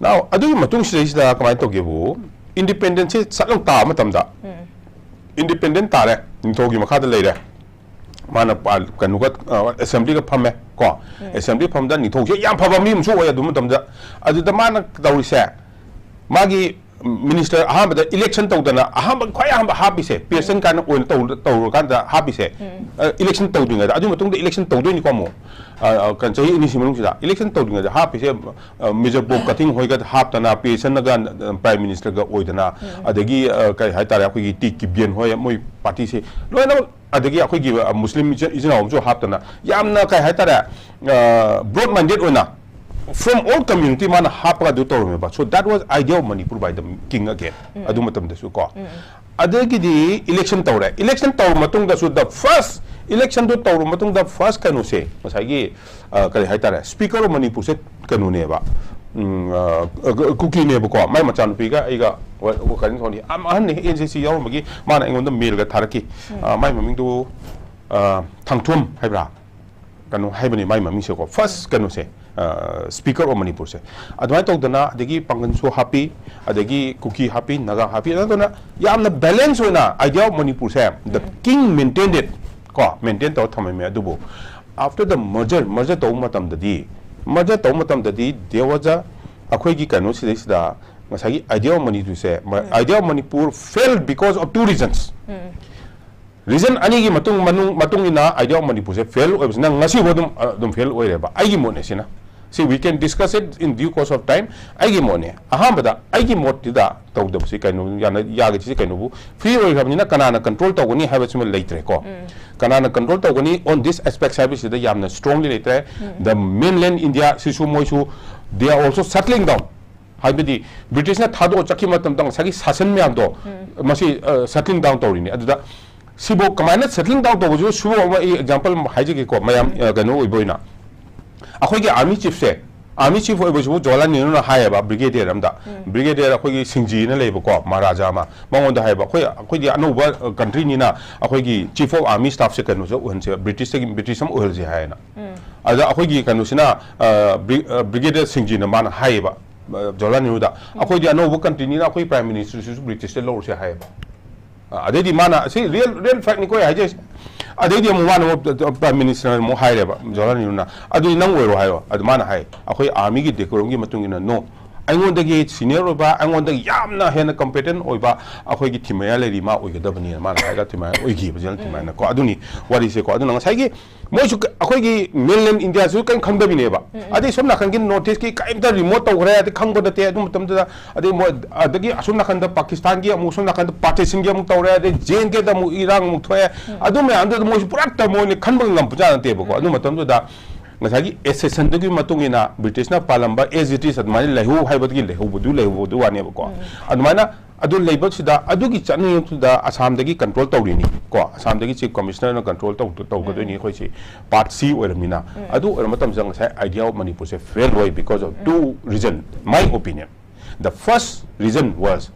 Now, ꯑꯗꯨꯒꯤ ꯃꯇꯨꯡ ꯁꯤꯗꯩꯁꯤꯗ ꯀꯃꯥꯏꯅ ꯇꯧꯒꯦꯕꯨ, ꯏꯟꯗꯤꯄꯦꯟꯗꯦꯟꯁꯁꯦ ꯁꯠ ꯂꯥꯎ ꯇꯥꯕ ꯃꯇꯝꯗ, ꯏꯟꯗꯤꯄꯦꯟꯗꯦꯟ ꯇꯥꯔꯦ, ꯅꯤꯡꯊꯧꯒꯤ ꯃꯈꯥꯗ ꯂꯩꯔꯦ꯫ ꯃꯥꯅ ꯄꯥ-, ꯀꯩꯅꯣꯒ, ꯑ, assemblyꯒ ꯐꯝꯃꯦ ꯀꯣ꯫ Assembly ꯐꯝꯗ ꯅꯤꯡꯊꯧꯁꯦ ꯌꯥꯝ ꯐꯕ ꯃꯤ ꯑꯃꯁꯨ ꯑꯣꯏ ꯑꯗꯨ ꯃꯇꯝꯗ꯫ ꯑꯗꯨꯗ ꯃꯥꯅ ꯇꯧꯔꯤꯁꯦ, ꯃꯥꯒꯤ minister ꯑꯍꯥꯟꯕꯗ election ꯇꯧꯗꯅ, ꯑꯍꯥꯟꯕ, ꯈ꯭ꯋꯥꯏ ꯑꯍꯥꯟꯕ ꯍꯥꯞꯄꯤꯁꯦ, Pearson ꯀꯥꯏꯅ ꯑꯣꯏꯅ ꯇꯧ-, ꯇꯧꯔꯀꯥꯟꯗ ꯍꯥꯞꯄꯤꯁꯦ, ꯑ, election ꯇꯧꯗ꯭ꯔꯤꯉꯩꯗ, ꯑꯗꯨ ꯃꯇꯨꯡꯗ election ꯇꯧꯗꯣꯏꯅꯤꯀꯣ ꯑꯃꯨꯛ꯫ ꯑ, ꯑ, ꯀꯩꯅꯣ, ꯆꯍꯤ ꯑꯅꯤꯁꯤ ꯃꯅꯨꯡꯁꯤꯗ election ꯇꯧꯗ꯭ꯔꯤꯉꯩꯗ ꯍꯥꯞꯄꯤꯁꯦ, ꯑ, Major Bob Kathing ꯍꯣꯏꯒ ꯍꯥꯞꯇꯅ, Pearsonꯒ, ꯑ, Prime Ministerꯒ ꯑꯣꯏꯗꯅ, ꯑꯗꯒꯤ, ꯑ, ꯀꯩ ꯍꯥꯏꯇꯥꯔꯦ, ꯑꯩꯈꯣꯏꯒꯤ ꯇꯤ ꯀꯤꯕꯤꯌꯟ ꯍꯣꯏ, ꯃꯣꯏ partyꯁꯦ ꯂꯣꯏꯅꯃꯛ, ꯑꯗꯒꯤ ꯑꯩꯈꯣꯏꯒꯤ, ꯑ, Muslim ꯏꯆꯤꯟ, ꯏꯆꯤꯟ ꯏꯅꯥꯎ ꯑꯃꯁꯨ ꯍꯥꯞꯇꯅ, ꯌꯥꯝꯅ ꯀꯩ ꯍꯥꯏꯇꯥꯔꯦ, ꯑ, broad minded ꯑꯣꯏꯅ from all community ꯃꯥꯅ ꯍꯥꯞꯄꯒ ꯑꯗꯨ ꯇꯧꯔꯝꯃꯦꯕ꯫ So that was idea of Manipur by the king again, ꯑꯗꯨ ꯃꯇꯝꯗꯁꯨ ꯀꯣ꯫ ꯑꯗꯒꯤꯗꯤ election ꯇꯧꯔꯦ꯫ Election ꯇꯧꯔ ꯃꯇꯨꯡꯗꯁꯨ, the first electionꯗꯨ ꯇꯧꯔ ꯃꯇꯨꯡꯗ first ꯀꯩꯅꯣꯁꯦ, ꯉꯁꯥꯏꯒꯤ, ꯑ, ꯀꯔꯤ ꯍꯥꯏꯇꯥꯔꯦ, Speaker of ꯃꯅꯤꯄꯨꯔꯁꯦ ꯀꯩꯅꯣꯅꯦꯕ, ꯎꯝ, ꯑ, ꯀꯨꯀꯤꯅꯦꯕꯀꯣ꯫ ꯃꯥꯏ ꯃꯆꯥꯅꯨꯄꯤꯒ ꯑꯩꯒ ꯋꯥ-, ꯋꯥ-, ꯀꯩꯅꯣ ꯇꯧꯅꯤ꯫ ꯑꯝ-, ꯑꯍꯟꯅꯤ, NCC ꯌꯥꯎꯔꯝꯕꯒꯤ, ꯃꯥꯅ ꯑꯩꯉꯣꯟꯗ mailꯒ ꯊꯥꯔꯛꯈꯤ꯫ ꯑ, ꯃꯥꯏ ꯃꯃꯤꯡꯗꯨ, ꯑ, ꯊꯥꯡꯊꯣꯝ ꯍꯥꯏꯕ꯭ꯔꯥ? ꯀꯩꯅꯣ ꯍꯥꯏꯕꯅꯤ ꯃꯥꯏ ꯃꯃꯤꯡꯁꯦꯀꯣ, first ꯀꯩꯅꯣꯁꯦ, ꯑ, Speaker of ꯃꯅꯤꯄꯨꯔꯁꯦ꯫ ꯑꯗꯨꯃꯥꯏꯅ ꯇꯧꯗꯅ, ꯑꯗꯒꯤ ꯄꯥꯡꯒꯟꯁꯨ ꯍꯥꯞꯄꯤ, ꯑꯗꯒꯤ ꯀꯨꯀꯤ ꯍꯥꯞꯄꯤ, ꯅꯥꯒꯥ ꯍꯥꯞꯄꯤ, ꯑꯗꯨꯅ ꯌꯥꯝꯅ balance ꯑꯣꯏꯅ idea of ꯃꯅꯤꯄꯨꯔꯁꯦ, the king maintained it, ꯀꯣ, maintain ꯇꯧꯔ ꯊꯝꯃꯝꯃꯦ꯫ ꯑꯗꯨꯕꯨ after the merger, merger ꯇꯧꯕ ꯃꯇꯝꯗꯗꯤ, merger ꯇꯧꯕ ꯃꯇꯝꯗꯗꯤ there was a, ꯑꯩꯈꯣꯏꯒꯤ ꯀꯩꯅꯣ ꯁꯤꯗꯩꯁꯤꯗ ꯉꯁꯥꯏꯒꯤ idea of ꯃꯅꯤꯄꯨꯔꯁꯦ, ꯃ-, idea of Manipur failed because of two reasons꯫ Reason ꯑꯅꯤꯒꯤ ꯃꯇꯨꯡ, ꯃꯅꯨꯡ, ꯃꯇꯨꯡ ꯏꯟꯅ idea of ꯃꯅꯤꯄꯨꯔꯁꯦ fail ꯑꯣꯏꯕꯁꯤꯅ ꯉꯁꯤꯐꯥꯎ ꯑꯗꯨꯝ, ꯑ, ꯑꯗꯨꯝ fail ꯑꯣꯏꯔꯦꯕ꯫ ꯑꯩꯒꯤ ꯃꯣꯠꯅꯦ ꯁꯤꯅ꯫ ꯁꯤ we can discuss it in due course of time꯫ ꯑꯩꯒꯤ ꯃꯣꯠꯅꯦ꯫ ꯑꯍꯥꯟꯕꯗ ꯑꯩꯒꯤ ꯃꯣꯠꯇꯨꯗ ꯇꯧꯗꯕꯁꯤ ꯀꯩꯅꯣ ꯌꯥꯅ-, ꯌꯥꯒꯗ꯭ꯔꯤꯁꯤ ꯀꯩꯅꯣꯕꯨ free ꯑꯣꯏꯈ꯭ꯔꯕꯅꯤꯅ ꯀꯅꯥꯅ control ꯇꯧꯒꯅꯤ ꯍꯥꯏꯕꯁꯤꯃ ꯂꯩꯇ꯭ꯔꯦꯀꯣ꯫ ꯀꯅꯥꯅ control ꯇꯧꯒꯅꯤ on this aspect ꯍꯥꯏꯕꯁꯤꯗ ꯌꯥꯝꯅ strongly ꯂꯩꯇ꯭ꯔꯦ꯫ The mainland India ꯁꯤꯁꯨ ꯃꯣꯏꯁꯨ they are also settling down꯫ ꯍꯥꯏꯕꯗꯤ Britishꯅ ꯊꯥꯗꯣꯛꯑ ꯆꯠꯈꯤꯕ ꯃꯇꯝꯗ ꯉꯁꯥꯏꯒꯤ ꯁꯥꯁꯟ ꯃꯌꯥꯝꯗꯣ ꯃꯁꯤ, ꯑ, settling down ꯇꯧꯔꯤꯅꯤ꯫ ꯑꯗꯨꯗ ꯁꯤꯕꯨ ꯀꯃꯥꯏꯅ settling down ꯇꯧꯕꯁꯤꯕꯨ ꯁꯤꯕꯨ ꯑꯃ ꯑꯩ example ꯑꯃ ꯍꯥꯏꯖꯒꯦꯀꯣ, ꯃꯌꯥꯝ, ꯑ, ꯀꯩꯅꯣ ꯑꯣꯏꯕ ꯑꯣꯏꯅ꯫ ꯑꯩꯈꯣꯏꯒꯤ army chiefꯁꯦ, army chief ꯑꯣꯏꯕꯁꯤꯕꯨ ꯖꯋꯥꯍꯔꯂꯥꯜ ꯅꯦꯍꯔꯨꯅ ꯍꯥꯏꯌꯦꯕ, brigadier ꯑꯃꯗ, brigadier ꯑꯩꯈꯣꯏꯒꯤ ꯁꯤꯡꯖꯤꯅ ꯂꯩꯕꯀꯣ, ꯃꯍꯥꯔꯥꯖꯥ ꯑꯃ, ꯃꯉꯣꯟꯗ ꯍꯥꯏꯌꯦꯕ, "ꯑꯩꯈꯣꯏ, ꯑꯩꯈꯣꯏꯗꯤ ꯑꯅꯧꯕ, ꯑ, countryꯅꯤꯅ ꯑꯩꯈꯣꯏꯒꯤ chief of army staffꯁꯦ ꯀꯩꯅꯣꯁꯦ ꯑꯣꯏꯍꯟꯁꯦ, Britishꯇꯒꯤ, British ꯑꯃ ꯑꯣꯏꯍꯜꯁꯦ" ꯍꯥꯏꯌꯦꯅ꯫ ꯑꯗ ꯑꯩꯈꯣꯏꯒꯤ ꯀꯩꯅꯣꯁꯤꯅ, ꯑ, ꯕ꯭ꯔꯤ-, ꯑ, brigadier ꯁꯤꯡꯖꯤꯅ ꯃꯥꯅ ꯍꯥꯏꯌꯦꯕ, ꯑ, ꯖꯋꯥꯍꯔꯂꯥꯜ ꯅꯦꯍꯔꯨꯗ, "ꯑꯩꯈꯣꯏꯗꯤ ꯑꯅꯧꯕ countryꯅꯤꯅ ꯑꯩꯈꯣꯏ prime ministerꯁꯤꯁꯨ Britishꯇ ꯂꯧꯔꯁꯦ" ꯍꯥꯏꯌꯦꯕ꯫ ꯑ, ꯑꯗꯩꯗꯤ ꯃꯥꯅ, ꯁꯤ real, real factꯅꯤꯀꯣ ꯑꯩ ꯍꯥꯏꯖꯩꯁꯦ꯫ ꯑꯗꯩꯗꯤ ꯑꯃꯨꯛ ꯃꯥꯅ ꯑꯃꯨꯛ Prime Minister ꯑꯃꯨꯛ ꯍꯥꯏꯔꯦꯕ, ꯖꯋꯥꯍꯔꯂꯥꯜ ꯅꯦꯍꯔꯨꯅ, "ꯑꯗꯨꯗꯤ ꯅꯪ ꯑꯣꯏꯔꯣ" ꯍꯥꯏꯌꯣ꯫ ꯑꯗꯨ ꯃꯥꯅ ꯍꯥꯏ, "ꯑꯩꯈꯣꯏ army ꯒꯤ decorum ꯒꯤ ꯃꯇꯨꯡ ꯏꯟꯅ no, ꯑꯩꯉꯣꯟꯗꯒꯤ senior ꯑꯣꯏꯕ, ꯑꯩꯉꯣꯟꯗꯒꯤ ꯌꯥꯝꯅ ꯍꯦꯟꯅ competent ꯑꯣꯏꯕ ꯑꯩꯈꯣꯏꯒꯤ ꯊꯤꯃꯌꯥ ꯂꯩꯔꯤ, ꯃꯥ ꯑꯣꯏꯒꯗꯕꯅꯤꯅ" ꯃꯥꯅ ꯍꯥꯏꯔꯒ ꯊꯤꯃꯌꯥ ꯑꯣꯏꯈꯤꯕ, General ꯊꯤꯃꯌꯥꯅꯀꯣ꯫ ꯑꯗꯨꯅꯤ ꯋꯥꯔꯤꯁꯦꯀꯣ꯫ ꯑꯗꯨꯅ ꯉꯁꯥꯏꯒꯤ ꯃꯣꯏꯁꯨ ꯀ-, ꯑꯩꯈꯣꯏꯒꯤ mainland India ꯁꯨ ꯀꯔꯤꯝ ꯈꯪꯗꯕꯤꯅꯦꯕ꯫ ꯑꯗꯩ ꯁꯣꯝ ꯅꯥꯀꯟꯒꯤ North East ꯀꯤ ꯀꯔꯤꯝꯇ remote ꯇꯧꯈ꯭ꯔꯦ, ꯑꯗꯩ ꯈꯪꯕ ꯅꯠꯇꯦ ꯑꯗꯨ ꯃꯇꯝꯗꯨꯗ꯫ ꯑꯗꯩ ꯃꯣꯏ ꯑꯗꯒꯤ ꯑꯁꯣꯝ ꯅꯥꯀꯟꯗ Pakistan ꯒꯤ ꯑꯃꯨꯛ, ꯁꯣꯝ ꯅꯥꯀꯟꯗ partition ꯒꯤ ꯑꯃꯨꯛ ꯇꯧꯔꯦ, ꯑꯗꯩ J N K ꯗ ꯑꯃꯨꯛ ꯏꯔꯥꯡ ꯑꯃꯨꯛ ꯊꯣꯛꯑꯦ꯫ ꯑꯗꯨ ꯃꯌꯥꯝꯗꯨꯗ ꯃꯣꯏꯁꯨ ꯄꯨꯔꯥ turmoil ꯅꯤ, ꯈꯟꯕꯒ ꯉꯝꯕꯖꯥꯠ ꯅꯠꯇꯦꯕꯀꯣ꯫ ꯑꯗꯨ ꯃꯇꯝꯗꯨꯗ ꯉꯁꯥꯏꯒꯤ accession ꯗꯨꯒꯤ ꯃꯇꯨꯡ ꯏꯟꯅ British ꯅ ꯄꯥꯜꯂꯝꯕ as it is ꯑꯗꯨꯃꯥꯏꯅ ꯂꯩꯍꯧ ꯍꯥꯏꯕꯗꯨꯒꯤ ꯂꯩꯍꯧꯕꯗꯨ, ꯂꯩꯍꯧꯕꯗꯨ ꯋꯥꯅꯦꯕꯀꯣ꯫ ꯑꯗꯨꯃꯥꯏꯅ ꯑꯗꯨ ꯂꯩꯕꯁꯤꯗ, ꯑꯗꯨꯒꯤ ꯆꯠꯅꯔꯤꯗꯨꯗ ꯑꯁꯥꯝꯗꯒꯤ control ꯇꯧꯔꯤꯅꯤ ꯀꯣ, ꯑꯁꯥꯝꯗꯒꯤ Chief Commissioner ꯅ control ꯇꯧ-, ꯇꯧꯒꯗꯣꯏꯅꯤ ꯑꯩꯈꯣꯏꯁꯤ, Part C ꯑꯣꯏꯔꯕꯅꯤꯅ꯫ ꯑꯗꯨ ꯑꯣꯏꯔ ꯃꯇꯝꯁꯤꯗ ꯉꯁꯥꯏ idea of ꯃꯅꯤꯄꯨꯔꯁꯦ fail ꯑꯣꯏ because of two reason, my opinion. The first reason was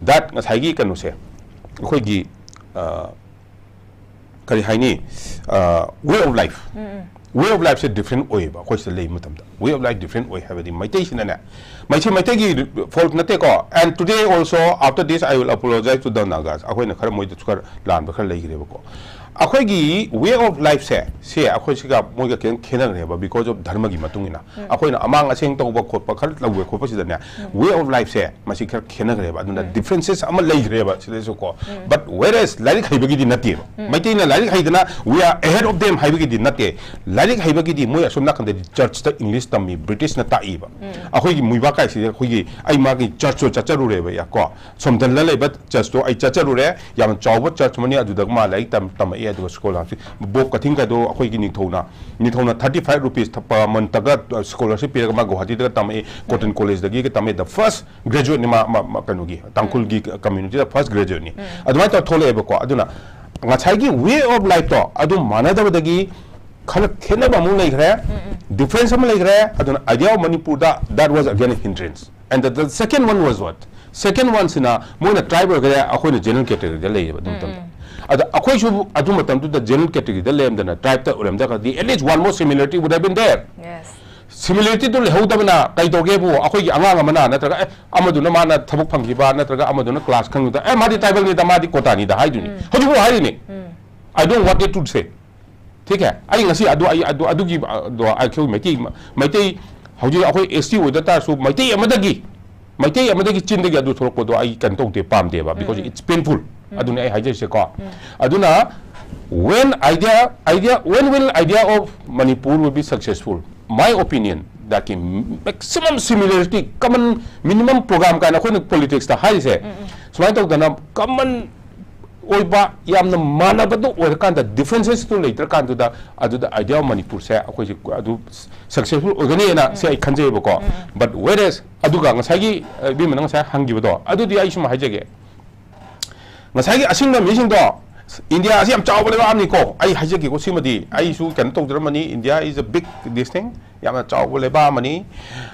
that ꯉꯁꯥꯏꯒꯤ ꯀꯩꯅꯣꯁꯦ, ꯑꯩꯈꯣꯏꯒꯤ, ꯑ, ꯀꯔꯤ ꯍꯥꯏꯅꯤ, ꯑ, way of life, way of life say different ꯑꯣꯏꯌꯦꯕ꯫ ꯑꯩꯈꯣꯏ ꯁꯤꯗ ꯂꯩꯕ ꯃꯇꯝꯗ way of life different ꯑꯣꯏ ꯍꯥꯏꯕꯗꯤ, ꯃꯩꯇꯩꯁꯤꯅꯅꯦ, ꯃꯩꯁꯤ ꯃꯩꯇꯩꯒꯤ fault ꯅꯠꯇꯦꯀꯣ, and today also, after this I will apologize to the Nagas. ꯑꯩꯈꯣꯏꯅ ꯈꯔ ꯃꯣꯏꯗꯁꯨ ꯈꯔ ꯂꯥꯟꯕ ꯈꯔ ꯂꯩꯈ꯭ꯔꯦꯕꯀꯣ꯫ ꯑꯩꯈꯣꯏꯒꯤ way of life ꯁꯦ, ꯁꯦ ꯑꯩꯈꯣꯏ ꯁꯤꯒ ꯃꯣꯏꯒ ꯈꯤꯇꯪ ꯈꯦꯠꯅꯈ꯭ꯔꯦꯕ, because of ꯙꯔꯃꯒꯤ ꯃꯇꯨꯡ ꯏꯟꯅ꯫ ꯑꯩꯈꯣꯏꯅ ꯑꯃꯥꯡ ꯑꯁꯦꯡ ꯇꯧꯕ ꯈꯣꯠꯄ ꯈꯔ ꯇꯧꯕ ꯈꯣꯠꯄꯁꯤꯗꯅꯦ, way of life ꯁꯦ ꯃꯁꯤ ꯈꯔ ꯈꯦꯠꯅꯈ꯭ꯔꯦꯕ꯫ ꯑꯗꯨꯅ differences ꯑꯃ ꯂꯩꯈ꯭ꯔꯦꯕ ꯁꯤꯗꯁꯨ ꯀꯣ꯫ But whereas ꯂꯥꯏꯔꯤꯛ ꯍꯩꯕꯒꯤꯗꯤ ꯅꯠꯇꯦꯕ꯫ ꯃꯩꯇꯩꯅ ꯂꯥꯏꯔꯤꯛ ꯍꯩꯗꯅ we are ahead of them ꯍꯥꯏꯕꯒꯤꯗꯤ ꯅꯠꯇꯦ꯫ ꯂꯥꯏꯔꯤꯛ ꯍꯩꯕꯒꯤꯗꯤ ꯃꯣꯏ ꯑꯁꯣꯝ ꯅꯥꯀꯟꯗꯗꯤ church ꯇ English ꯇꯝꯃꯤ, British ꯅ ꯇꯥꯛꯏꯕ꯫ ꯑꯩꯈꯣꯏꯒꯤ ꯃꯨꯏꯕꯥꯛ ꯀꯥꯏꯁꯤꯗꯤ ꯑꯩꯈꯣꯏꯒꯤ, ꯑꯩ ꯃꯥꯒꯤ church ꯇꯣ ꯆꯠꯆꯔꯨꯔꯦꯕ, ꯌꯥ, ꯀꯣ꯫ ꯁꯣꯝꯗꯜꯗ ꯂꯩꯕ church ꯇꯣ ꯑꯩ ꯆꯠꯆꯔꯨꯔꯦ, ꯌꯥꯝꯅ ꯆꯥꯎꯕ church ꯑꯃꯅꯤ꯫ ꯑꯗꯨꯗ ꯃꯥ ꯂꯥꯏꯔꯤꯛ ꯇꯝ-, ꯇꯝꯃꯛꯑꯦ꯫ ꯑꯗꯨꯒ scholarship, ꯕꯣꯕ ꯀꯊꯤꯡ ꯀꯥꯏꯗꯣ ꯑꯩꯈꯣꯏꯒꯤ ꯅꯤꯡꯊꯧꯅ, ꯅꯤꯡꯊꯧꯅ thirty five rupees ꯊ-, per month ꯇꯒ, ꯑ, scholarship ꯄꯤꯔꯒ ꯃꯥ ꯒꯨꯋꯥꯍꯥꯇꯤꯗꯒ ꯇꯝꯃꯛꯏ, Cotton College ꯗꯒꯤꯒ ꯇꯝꯃꯛꯏ, the first graduate ꯅꯤ ꯃꯥ, ꯃꯥ, ꯃꯥ ꯀꯩꯅꯣꯒꯤ, ꯇꯥꯡꯈꯨꯜꯒꯤ community ꯗ first graduate ꯅꯤ꯫ ꯑꯗꯨꯃꯥꯏꯅ ꯇꯧꯔ ꯊꯣꯛꯂꯛꯑꯦꯕꯀꯣ꯫ ꯑꯗꯨꯅ ꯉꯁꯥꯏꯒꯤ way of life ꯇꯣ ꯑꯗꯨ ꯃꯥꯟꯅꯗꯕꯗꯒꯤ ꯈꯔ ꯈꯦꯠꯅꯕ ꯑꯃꯨꯛ ꯂꯩꯈ꯭ꯔꯦ, difference ꯑꯃ ꯂꯩꯈ꯭ꯔꯦ꯫ ꯑꯗꯨꯅ idea of ꯃꯅꯤꯄꯨꯔꯗ, that was again a hindrance. And the, the second one was what? Second one ꯁꯤꯅ ꯃꯣꯏꯅ tribe ꯑꯣꯏꯈ꯭ꯔꯦ, ꯑꯩꯈꯣꯏꯅ general category ꯗ ꯂꯩꯌꯦꯕ ꯑꯗꯨ ꯃꯇꯝꯗ꯫ ꯑꯗ ꯑꯩꯈꯣꯏꯁꯨ ꯑꯗꯨ ꯃꯇꯝꯗꯨꯗ general category ꯗ ꯂꯩꯔꯝꯗꯅ tribe ꯇ ꯑꯣꯏꯔꯝꯗ꯭ꯔꯒꯗꯤ at least one more similarity would have been there. Yes. Similarity ꯗꯨ ꯂꯩꯍꯧꯗꯕꯅ ꯀꯩꯗꯧꯒꯦꯕꯨ, ꯑꯩꯈꯣꯏꯒꯤ ꯑꯉꯥꯡ ꯑꯃꯅ ꯅꯠꯇ꯭ꯔꯒ, "ꯑꯦ, ꯑꯃꯗꯨꯅ ꯃꯥꯅ ꯊꯕꯛ ꯐꯪꯈꯤꯕ ꯅꯠꯇ꯭ꯔꯒ ꯑꯃꯗꯨꯅ class ꯈꯪꯈꯤꯕ, ꯑꯦ, ꯃꯥꯗꯤ tribal ꯅꯤꯗ, ꯃꯥꯗꯤ quota ꯅꯤꯗ" ꯍꯥꯏꯗꯨꯅꯤ꯫ ꯍꯧꯖꯤꯛꯐꯥꯎ ꯍꯥꯏꯔꯤꯅꯤ꯫ I don't want it to say. ठीक है? ꯑꯩ ꯉꯁꯤ ꯑꯗꯨ, ꯑꯩ ꯑꯗꯨ, ꯑꯗꯨꯒꯤ, ꯑꯗꯣ ꯑꯩꯈꯣꯏ ꯃꯩꯇꯩ, ꯃꯩꯇꯩ ꯍꯧꯖꯤꯛ ꯑꯩꯈꯣꯏ S T ꯑꯣꯏꯗ ꯇꯥꯔꯁꯨ ꯃꯩꯇꯩ ꯑꯃꯗꯒꯤ, ꯃꯩꯇꯩ ꯑꯃꯗꯒꯤ ꯆꯤꯟꯗꯒꯤ ꯑꯗꯨ ꯊꯣꯛꯂꯛꯄꯗꯣ ꯑꯩ ꯀꯩꯅꯣ ꯇꯧꯗꯦ, ꯄꯥꯝꯗꯦꯕ, because it's painful. ꯑꯗꯨꯅꯤ ꯑꯩ ꯍꯥꯏꯖꯔꯤꯁꯦꯀꯣ꯫ ꯑꯗꯨꯅ when idea, idea, when will idea of Manipur will be successful? My opinion, ꯗꯥꯀꯤ maximum similarity, common minimum program ꯀꯥꯏꯅ ꯑꯩꯈꯣꯏꯅ politicsꯇ ꯍꯥꯏꯔꯤꯁꯦ, ꯁꯨꯃꯥꯏꯅ ꯇꯧꯗꯅ common ꯑꯣꯏꯕ, ꯌꯥꯝꯅ ꯃꯥꯟꯅꯕꯗꯣ ꯑꯣꯏꯔꯀꯥꯟꯗ differences ꯇꯨ ꯂꯩꯇ꯭ꯔꯀꯥꯟꯗꯨꯗ, ꯑꯗꯨꯗ idea of ꯃꯅꯤꯄꯨꯔꯁꯦ ꯑꯩꯈꯣꯏꯁꯦ ꯑꯗꯨ successful ꯑꯣꯏꯒꯅꯤꯅ ꯁꯦ ꯑꯩ ꯈꯟꯖꯩꯕꯀꯣ꯫ But whereas ꯑꯗꯨꯒ ꯉꯁꯥꯏꯒꯤ, ꯑ, ꯏꯕꯦꯝꯃꯅ ꯉꯁꯥꯏ ꯍꯪꯈꯤꯕꯗꯣ, ꯑꯗꯨꯗꯤ ꯑꯩ ꯁꯨꯝ ꯍꯥꯏꯖꯒꯦ꯫ ꯉꯁꯥꯏꯒꯤ ꯑꯁꯤꯡꯕ ꯃꯤꯁꯤꯡꯗꯣ, ꯏꯟꯗꯤꯌꯥ ꯑꯁꯤ ꯌꯥꯝ ꯆꯥꯎꯕ ꯂꯩꯕꯥꯛ ꯑꯃꯅꯤꯀꯣ, ꯑꯩ ꯍꯥꯏꯖꯒꯦꯀꯣ, ꯁꯤꯃꯗꯤ ꯑꯩꯁꯨ ꯀꯩꯅꯣ ꯇꯧꯖꯔꯝꯃꯅꯤ, India is a big this thing, ꯌꯥꯝꯅ ꯆꯥꯎꯕ ꯂꯩꯕꯥꯛ ꯑꯃꯅꯤ꯫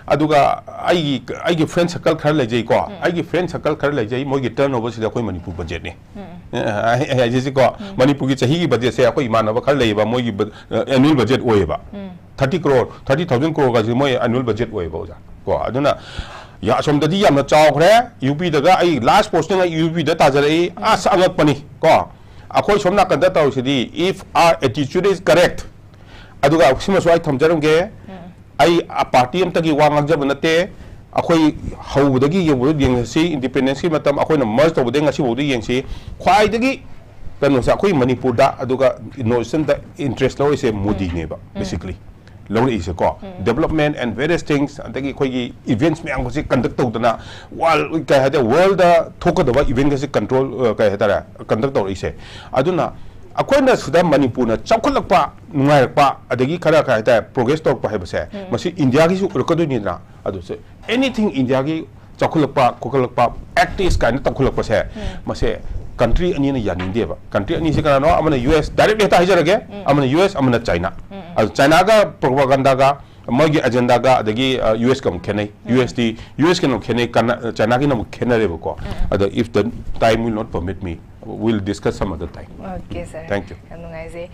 ꯑꯗꯨꯒ ꯑꯩꯒꯤ, ꯑꯩꯒꯤ friend circle ꯈꯔ ꯂꯩꯖꯩꯀꯣ, ꯑꯩꯒꯤ friend circle ꯈꯔ ꯂꯩꯖꯩ, ꯃꯣꯏꯒꯤ turnover ꯁꯤꯗ ꯑꯩꯈꯣꯏ ꯃꯅꯤꯄꯨꯔ budgetꯅꯤ꯫ ꯑꯦ, ꯑꯩ, ꯑꯩ ꯍꯥꯏꯖꯩꯁꯤꯀꯣ, ꯃꯅꯤꯄꯨꯔꯒꯤ ꯆꯍꯤꯒꯤ budgetꯁꯦ ꯑꯩꯈꯣꯏ ꯏꯃꯥꯟꯅꯕ ꯈꯔ ꯂꯩꯌꯦꯕ, ꯃꯣꯏꯒꯤ ꯕ-, ꯑ, annual budget ꯑꯣꯏꯌꯦꯕ꯫ Thirty crore, thirty thousand crore ꯒꯁꯤ ꯃꯣꯏ annual budget ꯑꯣꯏꯌꯦꯕ, ꯑꯣꯖꯥ꯫ ꯀꯣ, ꯑꯗꯨꯅ ꯌꯥ-, ꯑꯁꯣꯝꯗꯗꯤ ꯌꯥꯝꯅ ꯆꯥꯎꯈ꯭ꯔꯦ, UPꯗꯒ ꯑꯩ last posting ꯑꯩ UPꯗ ꯇꯥꯖꯔꯛꯏ, ꯑꯁ, ꯑꯉꯛꯄꯅꯤ ꯀꯣ꯫ ꯑꯩꯈꯣꯏ ꯁꯣꯝ ꯅꯥꯀꯟꯗ ꯇꯧꯔꯤꯁꯤꯗꯤ, if our attitude is correct, ꯑꯗꯨꯒ ꯁꯤꯃꯁꯨ ꯑꯩ ꯊꯝꯖꯔꯝꯒꯦ, ꯑꯩ ꯑ party ꯑꯃꯠꯇꯒꯤ ꯋꯥ ꯉꯥꯡꯖꯕ ꯅꯠꯇꯦ, ꯑꯩꯈꯣꯏ ꯍꯧꯕꯗꯒꯤ ꯌꯦꯡꯕꯗ ꯌꯦꯡꯉꯁꯤ, independenceꯀꯤ ꯃꯇꯝ ꯑꯩꯈꯣꯏꯅ merge ꯇꯧꯕꯗꯒꯤ ꯉꯁꯤꯐꯥꯎꯗ ꯌꯦꯡꯁꯤ, ꯈ꯭ꯋꯥꯏꯗꯒꯤ ꯀꯩꯅꯣꯁꯦ ꯑꯩꯈꯣꯏ ꯃꯅꯤꯄꯨꯔꯗ, ꯑꯗꯨꯒ North Easternꯗ interest ꯂꯧꯔꯤꯁꯦ ꯃꯣꯗꯤꯅꯦꯕ, basically꯫ ꯂꯧꯔꯛꯏꯁꯦꯀꯣ, development and various things, ꯑꯗꯒꯤ ꯑꯩꯈꯣꯏꯒꯤ events ꯃꯌꯥꯝꯒꯁꯦ conduct ꯇꯧꯗꯅ, world, ꯀꯩ ꯍꯥꯏꯇꯥꯔꯦ, worldꯗ ꯊꯣꯛꯀꯗꯕ eventꯒꯁꯦ control, ꯑ, ꯀꯩ ꯍꯥꯏꯇꯥꯔꯦ, conduct ꯇꯧꯔꯛꯏꯁꯦ꯫ ꯑꯗꯨꯅ ꯑꯩꯈꯣꯏꯅ ꯁꯤꯗ ꯃꯅꯤꯄꯨꯔꯅ ꯆꯥꯎꯈꯠꯂꯛꯄ, ꯅꯨꯡꯉꯥꯏꯔꯛꯄ, ꯑꯗꯒꯤ ꯈꯔ, ꯀꯩ ꯍꯥꯏꯇꯥꯔꯦ, progress ꯇꯧꯔꯛꯄ ꯍꯥꯏꯕꯁꯦ, ꯃꯁꯤ ꯏꯟꯗꯤꯌꯥꯒꯤꯁꯨ ꯑꯣꯏꯔꯛꯀꯗꯣꯏꯅꯤꯗꯅ꯫ ꯑꯗꯨꯁꯨ anything ꯏꯟꯗꯤꯌꯥꯒꯤ ꯆꯥꯎꯈꯠꯂꯛꯄ, ꯈꯣꯀꯠꯂꯛꯄ, act is ꯀꯥꯏꯅ ꯇꯧꯈꯠꯂꯛꯄꯁꯦ, ꯃꯁꯦ country ꯑꯅꯤꯅ ꯌꯥꯅꯤꯡꯗꯦꯕ꯫ Country ꯑꯅꯤꯁꯦ ꯀꯅꯥꯅꯣ? ꯑꯃꯅ US, direct ꯍꯦꯛꯇ ꯍꯥꯏꯖꯔꯒꯦ, ꯑꯃꯅ US, ꯑꯃꯅ China꯫ ꯑꯗꯨ Chinaꯒ propagandaꯒ ꯃꯣꯏꯒꯤ agendaꯒ ꯑꯗꯒꯤ, ꯑ, USꯀ ꯑꯃꯨꯛ ꯈꯦꯠꯅꯩ꯫ USꯗꯤ, USꯀꯤꯅ ꯑꯃꯨꯛ ꯈꯦꯠꯅꯩ, ꯀꯅꯥ-, Chinaꯒꯤꯅ ꯑꯃꯨꯛ ꯈꯦꯠꯅꯔꯦꯕꯀꯣ꯫ ꯑꯗꯣ if the time will not permit me, we'll discuss some other time꯫ Okay, sir. Thank you. ꯌꯥꯝ ꯅꯨꯡꯉꯥꯏꯖꯩ꯫